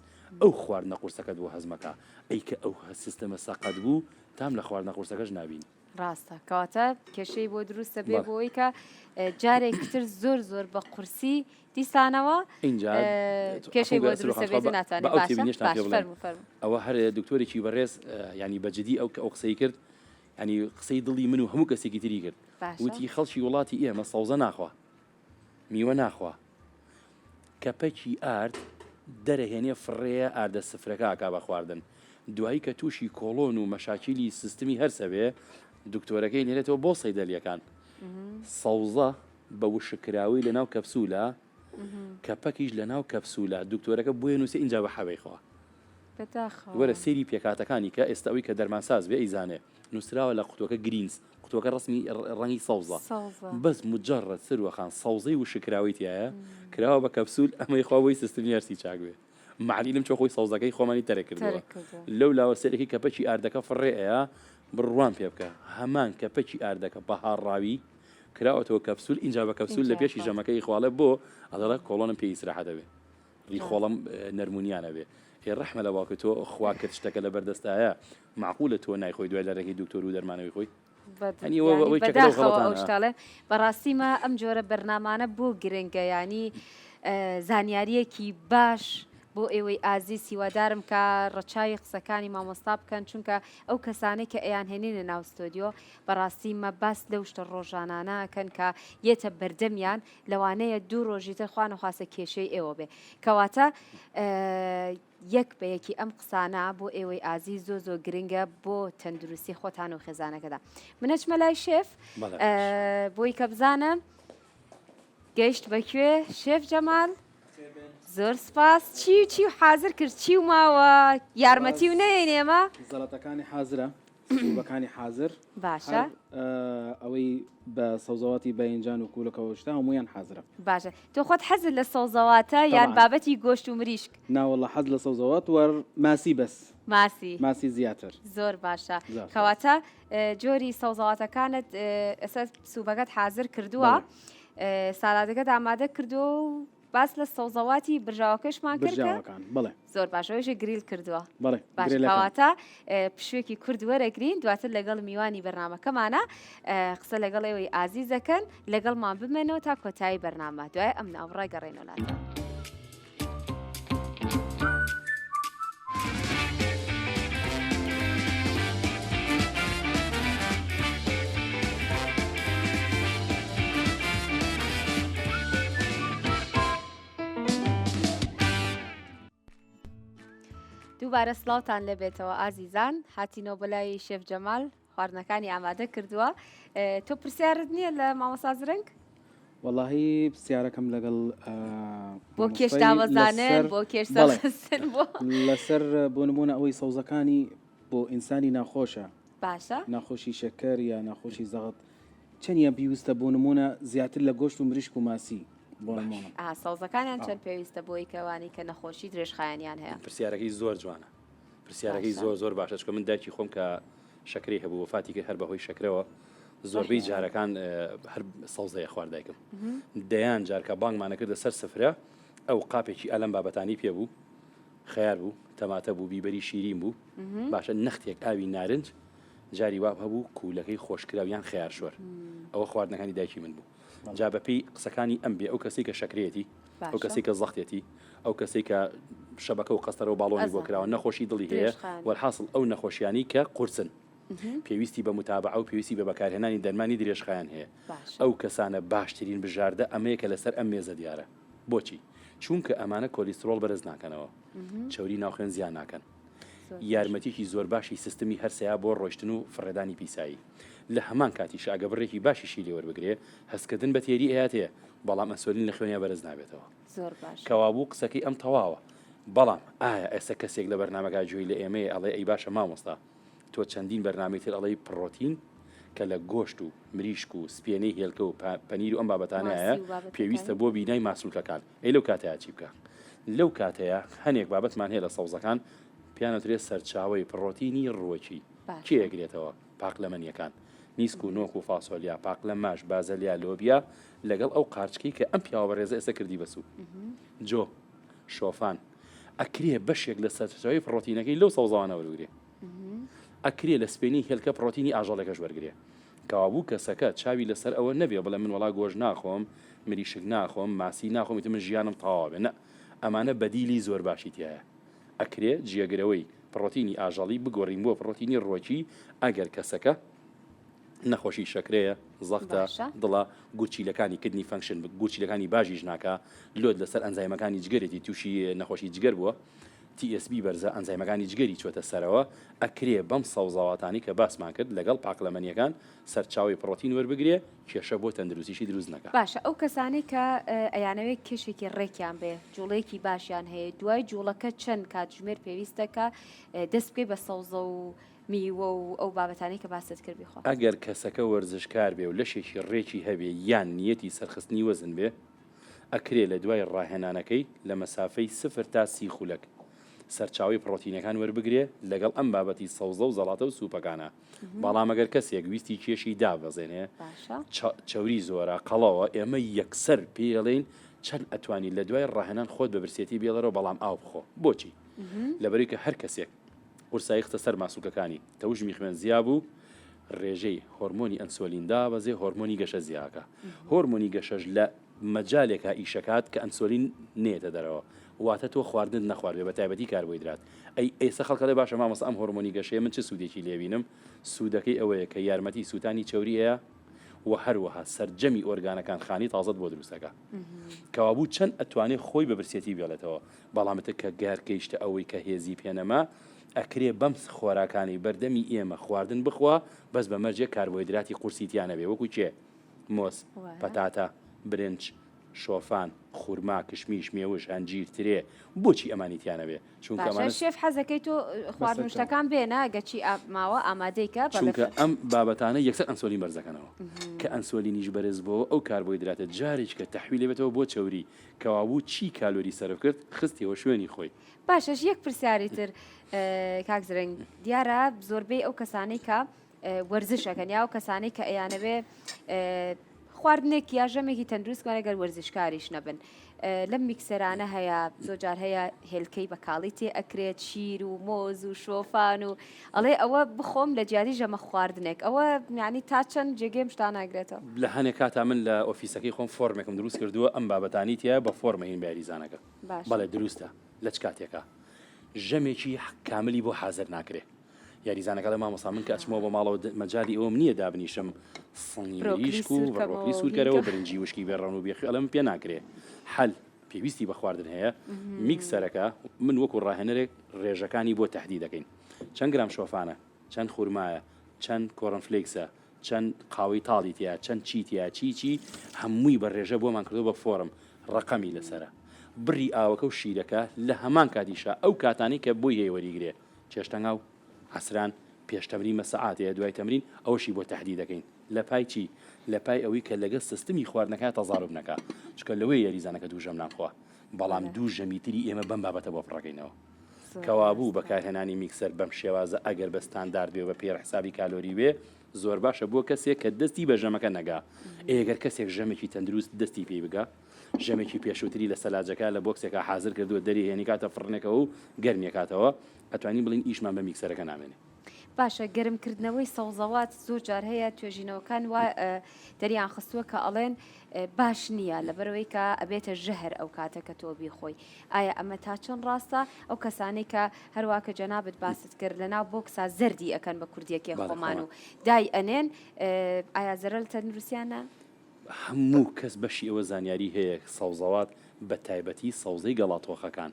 ئەو خواردنە قورسەکەت بۆ هەزمەکا ئەی کە ئەو سیستمە سەقەت بوو تام لە خواردنە قورسەکەش نابینی. ڕاستە کەواتە کێشەی بۆ دروستە بێ بەڵێ. بۆی کە جارێکتر زۆر زۆر بە قورسی دیسانەوە ئینجا کێشەی بۆ عەفوو دروستە سروە خان بێت با ناتوانێت با ئەو باشە تێبینیشتان باش پێ بڵێم فەرموو فەرموو. ئەوە هەر دکتۆرێکی بەڕێز یانی بە جدی ئەو کە ئەو قسەی کرد یانی قسەی دڵی من و هەموو کەسێکی تری کرد باشە. وتی خەڵکی وڵاتی ئێمە سەوزە ناخوا میوە ناخوا کەپەکی ئارد دەرەهێنێ فڕێیە ئاردە سفرەکە ئەکا بە خواردن دوایی کە تووشی کۆڵۆن و مەشاکیلی سیستمی هەرسە بێ دکتۆرەکەی نێرێتەوە بۆ سەیدەلیەکان سەوزە بە وشککراوی لەناو کەپسولە کەپەکیش لەناو کەپسولە دکتۆرەکە بۆیە نووسێ ئینجا بە حەبەی خوا بەداخەوە وەرە سەیری پێکهاتەکانی کە ئێستا ئەوی کە دەرمانساز بێ ئەیزانێ نووسراوە لە قوتوەکە greens قوتوەکە ڕەسمی ڕەنگی سەوزە سەوزە. بەس مجەڕەد سروە خان سەوزەی وشککراوەی تیایە کراوە بە کەپسول ئەمەی خوا بۆی سیستمی هەرسی چاک بێ مەعلیلم چۆ خۆی سەوزەکەی خۆمانی تەرک کردووە تەرک کردووە. لەو لاوە سەرەکی کەپەکی ئاردەکە فڕێ ئەیا بڕوام پێ بکە هەمان کەپەکی ئاردەکە بە هاڕاوی کراوەتەوە کەپسول ئینجا بە کەپسول لە ئینجا پێشی خوا. ژەمەکەی خواڵێ بۆ ئەڵێ کۆڵۆنم پێ ئیسراحەت ئەبێ ڕاست. ڕیخۆڵەم نەرمونیانە بێ ئێ ڕەحمە لە باوکت تۆ خوا کرد شتەکە لەبەر دەستایە مەعقولە تۆ نایخۆی دوای لە ڕێگەی دکتۆر و دەرمانەوەی خۆی یانی ئەوە یانی ئەوەی چەکە لەو بەداخەوە ئەو غەڵەتانە شتاڵێ بەڕاستی مە ئەم جۆرە بەرنامانە بۆ گرنگە یانی زانیاریەکی باش بۆ ئێوەی ئازیز هیوادارم کە ڕەچاوی قسەکانی مامۆستا بکەن چونکە ئەو کەسانەی کە ئەیانهێنینە ناو ستۆدیۆ بەڕاستی مە باس لەو شتە ڕۆژانانە ئەکەن کە یەتە بەردەمیان لەوانەیە دوو ڕۆژی تر خوا نەخواستە کێشەی ئێوە بێ کەواتە یەک بە یەکی ئەم قسانە بۆ ئێوەی ئازیز زۆر زۆر گرنگە بۆ تەندروستی خۆتان و خێزانەکەدا منەچمە لای شێف بۆی کە بزانم گەیشت بەکوێ شێف جەمال زۆر سپاس چی و چی و حاضر کرد چی و ماوە یارمەتی و نەیەین ئێمە زەڵەتەکانی حازرە سوبەکانی حازر باشە ئەوەی بە سەوزەواتی بەینجان و کوولەکەەوە شتا هەمویان حازرە باشە تۆ خۆت حەزت لە سەوزەواتە یان بابەتی گۆشت و مریشک؟ نا وەڵا حەز لە سەوزەوات وەر ماسی بەس. ماسی. ماسی زیاتر. زۆر باشە. کەواتە جۆری سەوزەواتەکانت ئێستا سوبەکەت حازر کردووە سالادەکەت ئامادە کردووە و باس لە سەوزەواتی برژاوەکەشمان کرد برژاوەکان بەڵێ. زۆر باشە ئەویشی گریل کردووە. بەڵێ باش گریلەکان. کەواتە پشوویەکی کورت وەرەگرین دواتر لەگەڵ میوانی بەرنامەکەمانە قسە لەگەڵ ئێوەی ئازیز دەکەن لەگەڵمان بمێنەوە تا کۆتایی بەرنامە دوای ئەم ناوبڕە گەڕێنەوە لاتان. دووبارە سڵاوتان لێبێتەوە ئازیزان هاتینەوە بەلای شێف جەمال. خواردنەکانی ئامادە کردووە تۆ پرسیارت نییە لە مامۆستا زرنگ؟ وەڵاهی پرسیارەکەم لەگەڵ بۆ کێش دابەزانن بۆ کێش سەرخستن بۆ لەسەر بۆ نمونە ئەوەی سەوزەکانی بۆ ئینسانی ناخۆشە باشە ناخۆشی شەکەر یا ناخۆشی زەغت چەندیان پیوستە بۆ نمونە زیاتر لە گۆشت و مریشک و ماسی بۆ نمونە ئا سەوزەکانیان چەند پێویستە بۆی کەوانی کە نەخۆشی درێژخایەنیان هەیە پرسیارەکەی زۆر جوانە پرسیارەکەی زۆر زۆر باشە چکە من دایکی خۆم کە شەکرەی هەبوو وەفاتی کرد هەر بەهۆی شەکرەوە زۆربەی جارەکان هەر سەوزەیە خوارد دایکم دەیان جار کە بانگمانە کردە سەر سفرە ئەو قاپێکی ئەلەم بابەتانی پێ بوو خەیار بوو تەماتە بوو بیبەری شیرین بوو باشە نەختێک ئاوی نارنج جاری واب هەبوو کوولەکەی خۆشکراو یان خەیار شۆر ئەوە خواردنەکانی دایکی من بوو جا بەپێی قسەکانی ئەم بێ ئەو کەسێک کە شەکرێتی ئەو کەسێک کە زەختێتی ئەو کەسێک کە شەبەکە و قەستەرە و باڵۆنی بۆ کراوە نەخۆشی دڵی هەیە وەرحاصل ئەو نەخۆشیانی کە قورسن پێویستی بە متابعە و پێویستی بە بەکارهێنانی دەرمانی درێژخایەن هەیە ئەو کەسانە باشترین بژاردە ئەمەیە کە لەسەر ئەم مێزە دیارە بۆچی چونکە ئەمانە کۆلیسترۆڵ بەرز ناکەنەوە چەوری ناوخوێن زیان ناکەن یارمەتیکی زۆر باشی سیستمی هەرسەیە بۆ ڕۆشتن و فڕێدانی پیسایی لە هەمان کاتیشا ئەگە بڕێکی باشیشی لێ وەربگرێ هەستکردن بە تێری ئەیاتێ بەڵام ئەنسۆلین لە خوێنیا بەرز نابێتەوە. زۆر باشە. کەوابوو قسەکەی ئەم تەواوە. بەڵام ئایا ئێستا کەسێک لە بەرنامەکە گوێی لە ئێمەیە ئەڵێ ئەی باشە مامۆستا تۆ چەندین بەرنامەی تر ئەڵێی پڕۆتین کە لە گۆشت و مریشک و سپێنەی هێلکە و پەنیر و ئەم بابەتانەیە ماسی و بابەتەکانی. پێویستە بۆ بینای ماسولکەکان ئەی لەو کاتەیا چی بکا؟ لەو کاتەیا هەنێک بابەتمان هەیە لە سەوزەکان پێیان ئەوترێ سەرچاوەی پڕۆتینی ڕووەکی کێ باشە. ئەگرێتەوە؟ پاقلەمەنیەکان، نیسک و نۆک و فاسۆلیا، پاقلە ماش، بازەلیا، لۆبیا، لەگەڵ ئەو قارچکەی کە ئەم پیاوە بەڕێزە ئێستا کردی بە سوپ، جۆ، شۆفان، ئەکرێ بەشێک لە سەرچاوەی پڕۆتینەکەی لەو سەوزەوانە وەربگرێ. ئەکرێ لە سپێنی هێلکە پڕۆتینی ئاژەڵێکەش وەرگرێ. کەوابوو کەسەکە چاوی لەسەر ئەوە نەبێ بڵێ من وەڵا گۆشت ناخۆم، مریشک ناخۆم، ماسی ناخۆم ئیتر من ژیانم تەواو ئەبێ. نە، ئەمانە بەدیلی زۆر باشی تیایە. ئەکرێ جێگرەوەی پڕۆتینی ئاژەڵی بگۆرین بۆ پڕۆتینی ڕوەکی ئەگەر کەسەکە نەخۆشی شەکرەیە، زەختە، باشە. دڵە، گورچیلەکانی kidney function گورچیلەکانی باشیش ناکا، load لەسەر ئەنزایمەکانی جگەرێتی تووشی نەخۆشی جگەر بووە، TSB بەرزە، ئەنزایمەکانی جگەری چۆتە سەرەوە، ئەکرێ بەم سەوزەواتانەی کە باسمان کرد لەگەڵ پاقلەمەنیەکان سەرچاوەی پڕۆتین وەربگرێ، کێشە بۆ تەندروستیشی دروست نەکا. باشە ئەو کەسانەی کە ئەیانەوێ کێشێکی ڕێکیان بێ جوڵەیەکی باشیان هەیە دوای جوڵەکە چەند کاتژمێر پێویستە کە دەست بکەی بە سەوزە و میوە و ئەو بابەتانەی کە باست کرد بیخۆ؟ ئەگەر کەسەکە وەرزشکار بێ و لەشێکی ڕێکی هەبێ یان نیەتی سەرخستنی وەزن بێ ئەکرێ لە دوای ڕاهێنانەکەی لە مەسافەی سفر تا سی خولەک سەرچاوەی پڕۆتینەکان وەربگرێ لەگەڵ ئەم بابەتی سەوزە و زەڵاتە و سوپەکانە بەڵام ئەگەر کەسێک ویستی کێشی دابەزێنێ چەوری زۆرە قەڵەوە ئێمە یەکسەر پێی ئەڵێین چەند ئەتوانی لە دوای ڕاهێنان خۆت بە برسێتی بێڵەرەوە بەڵام ئاو بخۆ بۆچی لەبەرەی کە هەر کەسێک قورسایی خستە سەر ماسولکەکانی تەوژمی خوێن زیا بوو ڕێژەی هۆرمۆنی ئەنسۆلین دابەزێ هۆرمۆنی گەشە زیاکە هۆرمۆنی گەشەش لە مەجالێکا ئیشەکات کە ئەنسۆلین نەیەتە دەرەوە واتە تۆ خواردنت نەخواردبێ بە تایبەتی کاربۆیدرات ئەی ئێستا خەڵک ئەڵێ باشە مامۆستا ئەم هۆرمۆنی گەشەیە من چ سوودێکی لێ بینم سوودەکەی ئەوەیە کە یارمەتی سووتانی چەوری ئەیا و هەروەها سەرجەمی ئۆرگانەکان خانی تازەت بۆ دروست ئەکا کەوابوو چەند ئەتوانێ خۆی بە برسێتی بێڵێتەوە بەڵام تر کە گەر گەیشتە ئەوەی کە هێزی پێ نەما ئەکرێ بەم خۆراکانەی بەردەمی ئێمە خواردن بخوا بەس بە مەرجێک کاربۆیدراتی قورسی تیا نەبێ وەکو کێ مۆز، پەتاتە، برنج، شۆفان، خورما، کشمیش، مێوژ، هەنجیر، ترێ، بۆچی ئەمانی تیا نەبێ؟ چونکە باشە ئەمانە شێف حەزەکەی تۆ خواردن و بەسەرچاو. شتەکان بێنە گەچی ئا ماوە ئامادەی کە بەڵێ چونکە ئەم بابەتانە یەکسەر ئەنسۆلین بەرزەکەنەوە کە ئەنسۆلینیش بەرز بۆوە ئەو کاربۆیدراتە جارێکیکە تەحویل ئەبێتەوە بۆ چەوری کەوابوو چی کالۆری سەرف کرد خستیەوە شوێنی خۆی. باشە یەک پرسیاری تر کاک زرنگ دیارە زۆربەی ئەو کەسانەی کە وەرزش ئەکەن یا ئەو کەسانەی کە ئەیانەوێ خواردنێک یا ژەمێکی تەندروست کەن ئەگەر وەرزشکاریش نەبن لەم میکسەرانە هەیە زۆر جار هەیە هێلکەی بە کاڵی تێ ئەکرێت شیر و مۆز و شۆفان و ئەڵێ ئەوە بخۆم لە جیاتی ژەمە خواردنێک ئەوە یعنی تا چەند جێگەیم شتا ناگرێتەوە لە هەنێک کاتا من لە ئۆفیسەکەی خۆم فۆرمێکم دروست کردووە ئەم بابەتانی تایە بە فۆرمە هین بە یاریزانەکە بەڵێ دروستە لە چ کاتێکا ژەمێکی کاملی بۆ حازر ناکرێ یاریزانەکە ئەڵێ مامۆستا من کە ئەچمەوە بۆ ماڵەوە مەجالی ئەوەم نییە دابنیشم سنگی مریشک و بڕۆکلی سوورکەرەوە برنجی وشکی بێ ڕەن و بێخوێ ئەڵێ من پێ ناکرێ حەل پێویستی بە خواردن هەیە میکسەرەکە من وەکو ڕاهێنەرێک ڕێژەکانی بۆ تهدی دەکەین چەند گرام شۆفانە چەند خورمایە. چەند کۆڕنفلێکسە، چەند قاوەی تاڵی تیا، چەند چی تیا، چی چی، هەمووی بە ڕێژە بۆمان کردووە بە فۆرم، ڕەقەمی لەسەرە. بڕی ئاوەکە و شیرەکە لە هەمان کاتیشا ئەو کاتانەی کە بۆی هەیە وەریگرێ، چێشتەنگاو، عەسران، پێش تەمرین بە سەعاتێ، دوای تەمرین، ئەوەشی بۆ تەحدید دەکەین. لە پای چی؟ لە پای ئەوەی کە لەگەڵ سستمی خواردنەکە تەزاروب نەکا. چونکە لەوەیە یاریزانەکە دوو ژەم نان خوا. بەڵام دوو ژەمی تری ئێمە بەم بابەتە بۆ پڕەکەینەوە. کەوابوو بەکارهێنانی میکسەر بەم شێوازە ئەگەر بە ستاندارد بێ و بە پێی حسابی کالۆری بێ زۆر باشە بۆ کەسێک کە دەستی بە ژەمەکە نەگا. ئێ گەر کەسێک ژەمێکی تەندروست دەستی پێی بگا، ژەمێکی پێشووتری لە سەلاجەکە لە بۆکسێکا حازر کردووە دەری هێنی کاتە فڕنێکەوە و گەرمیەکاتەوە، ئەتوانین بڵێین ئیشمان بە میکسەرەکە نامێنێ. باشە گەرم کردنەوەی سەوزەوات زۆر جار هەیە توێژینەوەکان وا دەریان خستووە کە ئەڵێن باش نییە لەبەرەوەی کە ئەبێتە ژەهر ئەو کاتە کە تۆ بیخۆی ئایا ئەمە تا چەند ڕاستە ئەو کەسانەی کە هەروا کە جەنابت باست کرد لەناو بۆکسا زەردی ئەکەن بە کوردیەکەی خۆمان و دای ئەنێن ئایا زەرەر تەندروستیانە؟ هەموو کەس بەشی ئەوە زانیاری هەیە سەوزەوات بە تایبەتی سەوزەی گەڵا تۆخەکان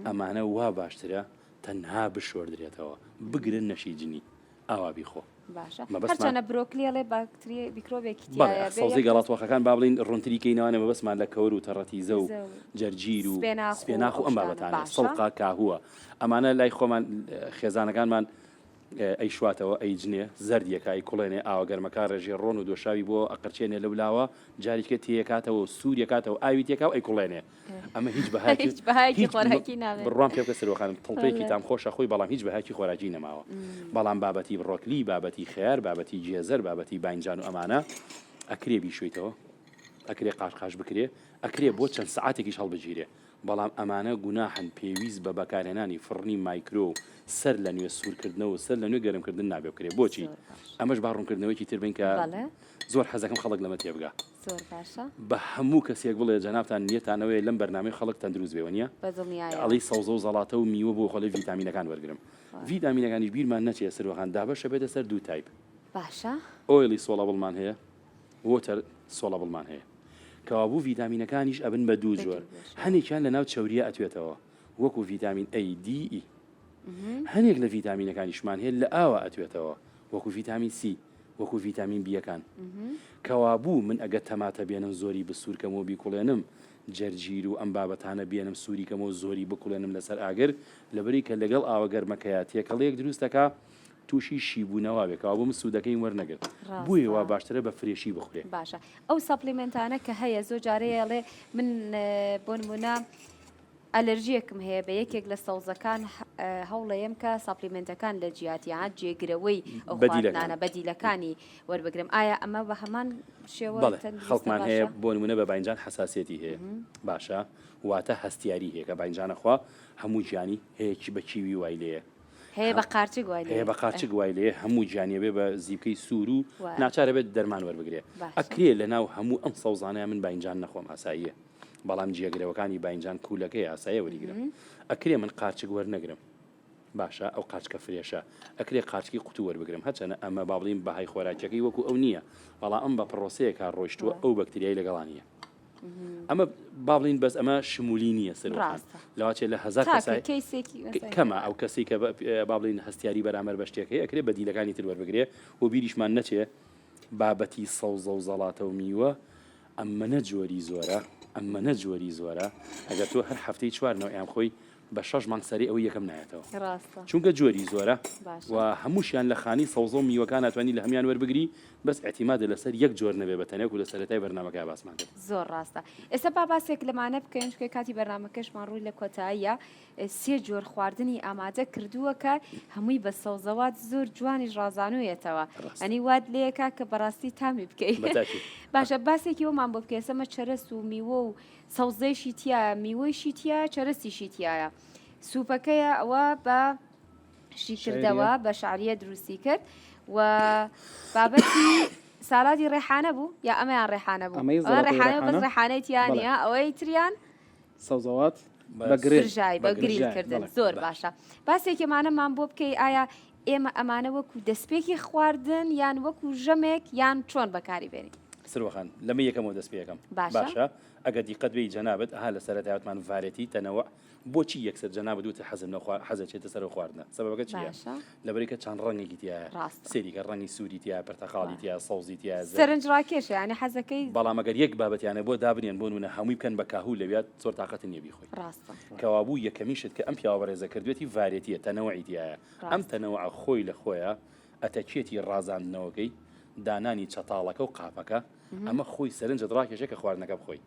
ئەمانە وا باشترە تەنها بشۆردرێتەوە بگرە نەشی جنی ئاوا بیخۆ. باشە هەرچەنە برۆکلی ئەڵێ باکتری میکرۆبێکی بەڵێ تیایە بێ سەوزەی یەک گەڵاتۆخەکان با بڵێین ڕوونتری کەینەوانێ مەبەستمان لە کەور و تەڕەتیزە و زە و جەرجیر و سپێناخ و سپێناخ و ئەو ئەم شتانە بابەتانە باشە سڵقە کاهووە ئەمانە لای خۆمان خێزانەکانمان ئەیشواتەوە ئەیجنێ زەردیەکە ئەیکوڵێنێ ئاوە گەرمەکە ڕێژێ ڕۆن و دۆشاوی بۆ ئەقرچێنێ لەو لاوە جاریکە تێیەکاتەوە و سووریەکاتەوە ئاوی تێکا و ئەیکوڵێنێ ئەمە هیچ بەهایەکی هیچ بەهایەکی هیچ خۆراکی نامێنێ. بڕوام پێ بکە سروە خانم تڵپەیەکی بەڵێ. تام خۆشە خۆی بەڵام هیچ بەهایەکی خۆراکی نەماوە بەڵام بابەتی بڕۆکلی بابەتی خەیار بابەتی گێزەر بابەتی باینجان و ئەمانە ئەکرێ بیشۆیتەوە ئەکرێ قاش قاش بکرێ ئەکرێ بۆ باش. چەند سەعاتێکیش هەڵبگیرێ بەڵام ئەمانە گوناحن پێویست بە بەکارهێنانی فڕنی مایکرۆ و سەر لە نوێ سوورکردنەوە و سەر لە نوێ گەرمکردن نابێ بکرێ بۆچی؟ زۆر باش. ئەمەش با ڕوونکردنەوەیەکی تر بەین کە بەڵێ. زۆر حەزەکەم خەڵک لەمە تێبگا. زۆر باشە. بە هەموو کەسێک بڵێ جەنابتان نیەتان ئەوەیە لەم بەرنامەی خەڵک تەندروست بێ وەنیە؟ بە دڵنیایەوە. ئەڵێی سەوزە و زەڵاتە و میوە بۆ خۆ ڤیتامینەکان وەرگرم. ڤیتامینەکانیش بیرمان نەچێ سروەخان دابەشە بێتە سەر دوو type. باشە. oily soluble مان هەیە water soluble مان هەیە. کەوابوو ڤیتامینەکانیش ئەبن بە دوو جۆر. هەنێکیان لەناو چەورییە ئەتوێتەوە وەکو ڤیتامین A، D، E. هەنێک لە ڤیتامینەکانیشمان هەیە لە ئاوا ئەتوێتەوە وەکو ڤیتامین C وەکو ڤیتامین بیەکان. کەوابوو من ئەگەر تەماتە بێنم زۆری بسوورکەم و بیکوڵێنم، جەرجیر و ئەم بابەتانە بێنم سووری کەم و زۆری بکوڵێنم لەسەر ئاگر، لەبەری کە لەگەڵ ئاوە گەرمەکەیا تێکەڵەیەک دروست دەکا تووشی شیبوونەوە بێ، کەوابوو من سوودەکەیم وەرنەگرت. بۆیە ڕاستە. وا باشترە بە fresh ی بخورێ. باشە ئەو supplement انە کە هەیە زۆر جارەیە ئەڵێ من بۆ نموونە ئەلەرژیەکم هەیە بە یەکێک لە سەوزەکان هەوڵەیەم کە supplement ەکان لە جیاتی یان جێگرەوەی ئەو خواردنانە بەدیلەکانی وەربگرم ئایا ئەمە بە هەمان شێوە بەڵێ خەڵکمان هەیە بۆ نمونە بە باینجان حساسیەتی هەیە باشە واتە هەستیاری هەیە کە باینجانە خوا هەموو گیانی هەیە بە کیوی وای لێیە هەیە بە قارچک وای هەیە بە قارچک وای لێ هەموو گیانیە بێ بە زیپکەی سوور و ناچارە بێت دەرمان وەربگرێ ئەکرێ لە ناو هەموو ئەم سەوزانەیە من باینجان نەخۆم ئاساییە بەڵام جێگرەوەکانی باینجان کوولەکەی ئاسایە وەریگرم ئەکرێ من قارچک وەرنەگرم باشە ئەو قارچکە fresh ە ئەکرێ قارچکی قوتو وەربگرم هەرچەنە ئەمە با بڵێین بەهای خۆراکیەکەی وەکو ئەو نییە بەڵام ئەم بە پرۆسەیەکا ڕۆیشتووە ئەو بەکتریای لەگەڵا نییە ئەمە با بڵین بەس ئەمە شمولی نییە سەر لەواچێ لە هەزار کەمە ئەو کەسی کە با بڵین هەستیاری بەرامەر بە شتێک هەیە ئەکرێ بەدیلەکانی تر وەربگرێ و بیریشمان نەچێ بابەتی سەوزە و زەڵاتە و میوە ئەمەنە جۆری زۆرە ئەمەنە جۆری زۆرە ئەگەر تۆ هەر هەفتەی چوار نەوعیان خۆی بە شەش مانگ سەری ئەوەی یەکەم نایەتەوە ڕاستە چونکە جۆری زۆرە باشە و هەمووشیان لە خانی سەوزە و میوەکان ئەتوانی لە هەموویان وەربگری بەس ئیعتیمادە لەسەر یەک جۆر نەبێ بە تەنیا وەکو لە سەرەتای بەرنامەکە باسمان کرد. زۆر ڕاستە ئێستا با باسێک لەمانە بکەین چونکە کاتی بەرنامەکەشمان ڕووی لە کۆتاییە سێ جۆر خواردنی ئامادە کردووە کە هەمووی بە سەوزەوات زۆر جوانیش ڕازانوویەتەوە ڕاستە ئەنی وات لێکا کە بەڕاستی تامی بکەی بە تاکید. باشە باسێکی ئەومان بۆ بکە ئێستا مە چەرەس و میوە و سەوزەیشی تیایە میوەیشی تیایە چەرەسیشی تیایە سوپەکەیە ئەوە بە شیکردەوە بە شعریە دروستی کرد و بابەتی سالادی ڕێحانە بوو یا ئەمەیان ڕێحانە بوو ئەمەی ئەوە زەڵاتەی ڕێحانە بەس ڕێحانە؟ ڕێحانەی تیا بەڵێ. نییە ئەوەی تریان سەوزەوات بە گرێل برژای بە بە گریل گرژای، کردن بەڵێ. زۆر باشە. باشە باسێکی ئەمانەمان بۆ بکەی ئایا ئێمە ئەمانە وەکو دەستپێکی خواردن یان وەکو ژەمێک یان چۆن بەکاری بێنین؟ سروەخان لەمە یەکەمەوە دەست پێ ئەکەم باشە. باشە ئەگەر دیقەت بێی جەنابت ئەها لە سەرەتای وتمان variety تەنەوع بۆچی یەکسەر جەنابت وتت حەزم لە خوا حەزە چێتە سەر ئەو خواردنە سەبەبەکە چییە باشە. لەبەرئەوەی کە چەند ڕەنگێکی تیایە ڕاستە. سەیری کە ڕەنگی سووری تیایە پرتەقاڵی وایە. تیایە سەوزی تیایە زەرد سەرنج ڕاکێشە یانی حەزەکەی. بەڵام ئەگەر یەک بابەتیانە بۆ دابنێن بۆ نموونە هەمووی بکەن بە کاهوو لەویا زۆر تاقەتت نییە بیخۆی ڕاستە. کەوابوو یەکەمین شت کە ئەم پیاوە بەڕێزە کردوێتی variety یە تەنەوعی تیایە ئەم ڕاستە. تەنەوعە خۆی لە خۆیا ئەتەکێتی ڕازاندنەوەکەی، دانانی چەتاڵەکە و قاپەکە، ئەمە خۆی سەرنجت ڕاکێشێ کە خواردنەکە بخۆی.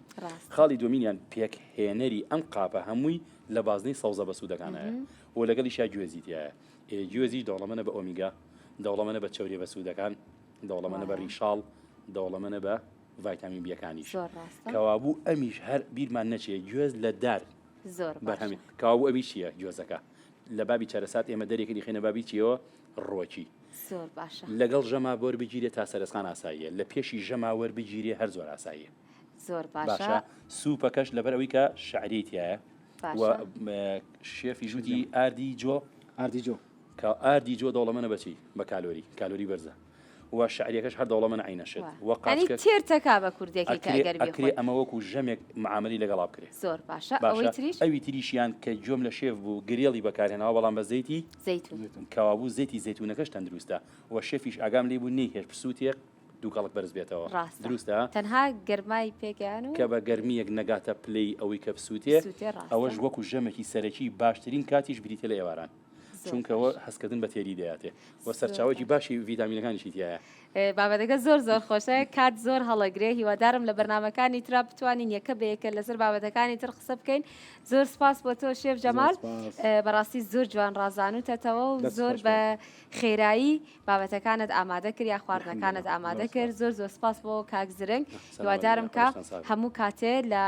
خاڵی دووەمینیان پێکهێنەری ئەم قاپە هەمووی لە بازنەی سەوزە بەسوودەکانایە و لەگەڵیشیا گوێزی تیایە. ئێ گوێزیش دەوڵەمەنە بە ئۆمیگا، دەوڵەمەنە بە چەوریە بەسوودەکان، دەوڵەمەنە بە ڕیشاڵ، دەوڵەمەنە بە ڤایتامین بیەکانیش. کەوابوو ئەمیش هەر بیرمان نەچێ گوێز لە دار بەرهەمی کەوابوو ئەمیش چییە گوێزەکە لە بابی چەرەسات ئێمە دەرێکە دیخەینە بابی چیەوە ڕوەکی. زۆر باشە. لەگەڵ ژەما وەربگیرێ تا سەرسخان ئاساییە لە پێشی ژەما وەربگیرێ هەر زۆر ئاساییە. زۆر باشە. باشە سوپەکەش لەبەر ئەوەی کە شەعریەی تیایە و شێفیش وتی ئاردی جۆ ئاردی جۆ کە ئاردی جۆ دەوڵەمەنە بەچی بە کالۆری کالۆری بەرزە و شەعریەکەش هەر دەوڵەمەنە عەینە شت و یانی قاچکە تێرتەکا بە کوردیەکەی کە ئەکرێ ئەگەر ئەکرێ بیخۆی. ئەمە وەکو ژەمێک معامەلەی لەگەڵا بکرێ. زۆر باشە باشە ئەوەی تریش؟ ئەوی تریشیان کە گوێم لە شێف بوو grill ی بەکارهێناوە بەڵام بە زەیتی زەیتون. کەوابوو زەیتی زەیتونەکەش تەندروستە و شێفیش ئاگام لێی بوو نەیهێشت بسووتێ دووکەڵک بەرز بێتەوە ڕاستە دروستە؟ تەنها گەرمای پێگەیان و کە بە گەرمییەک نەگاتە پلەی ئەوەی کە بسووتێ بسووتێ ڕاستە. ئەوەش وەکو ژەمێکی سەرەکی باشترین کاتیش بریتیە لە ئێواران. زۆر چونکە باشە. هەستکردن بە تێری دەیاتێ و زۆر سەرچاوەیەکی باشە. باشی ڤیتامینەکانیشی تیایە. بابەتەکە زۆر زۆر خۆشە کات زۆر هەڵەگرێ هیوادارم لە بەرنامەکانی ترا بتوانین یەکە بە یەکە لەسەر بابەتەکانی تر قسە بکەین زۆر سپاس بۆ تۆ شێف زۆر جەمال سپاس. بەڕاستی زۆر جوان ڕازانوتەتەوە و دەست زۆر خۆش بە بێت. خێرایی بابەتەکانت ئامادە کرد یا خواردنەکانت الحمدللە. زۆر ئامادە کرد سپاس. زۆر زۆر سپاس بۆ کاک زرنگ سەلامەت هیوادارم بن کە خۆشتان ساغ بێت. هەموو کاتێ لە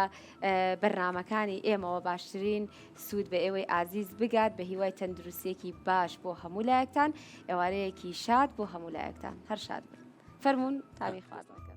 بەرنامەکانی ئێمەوە باشترین سوود بە ئێوەی ئازیز بگات بە هیوای تەندروستیەکی باش بۆ هەموو لایەکتان ئێوارەیەکی شاد بۆ هەموو لایەکتان هەر شاد بن فەرموون تامی خواردنەکە.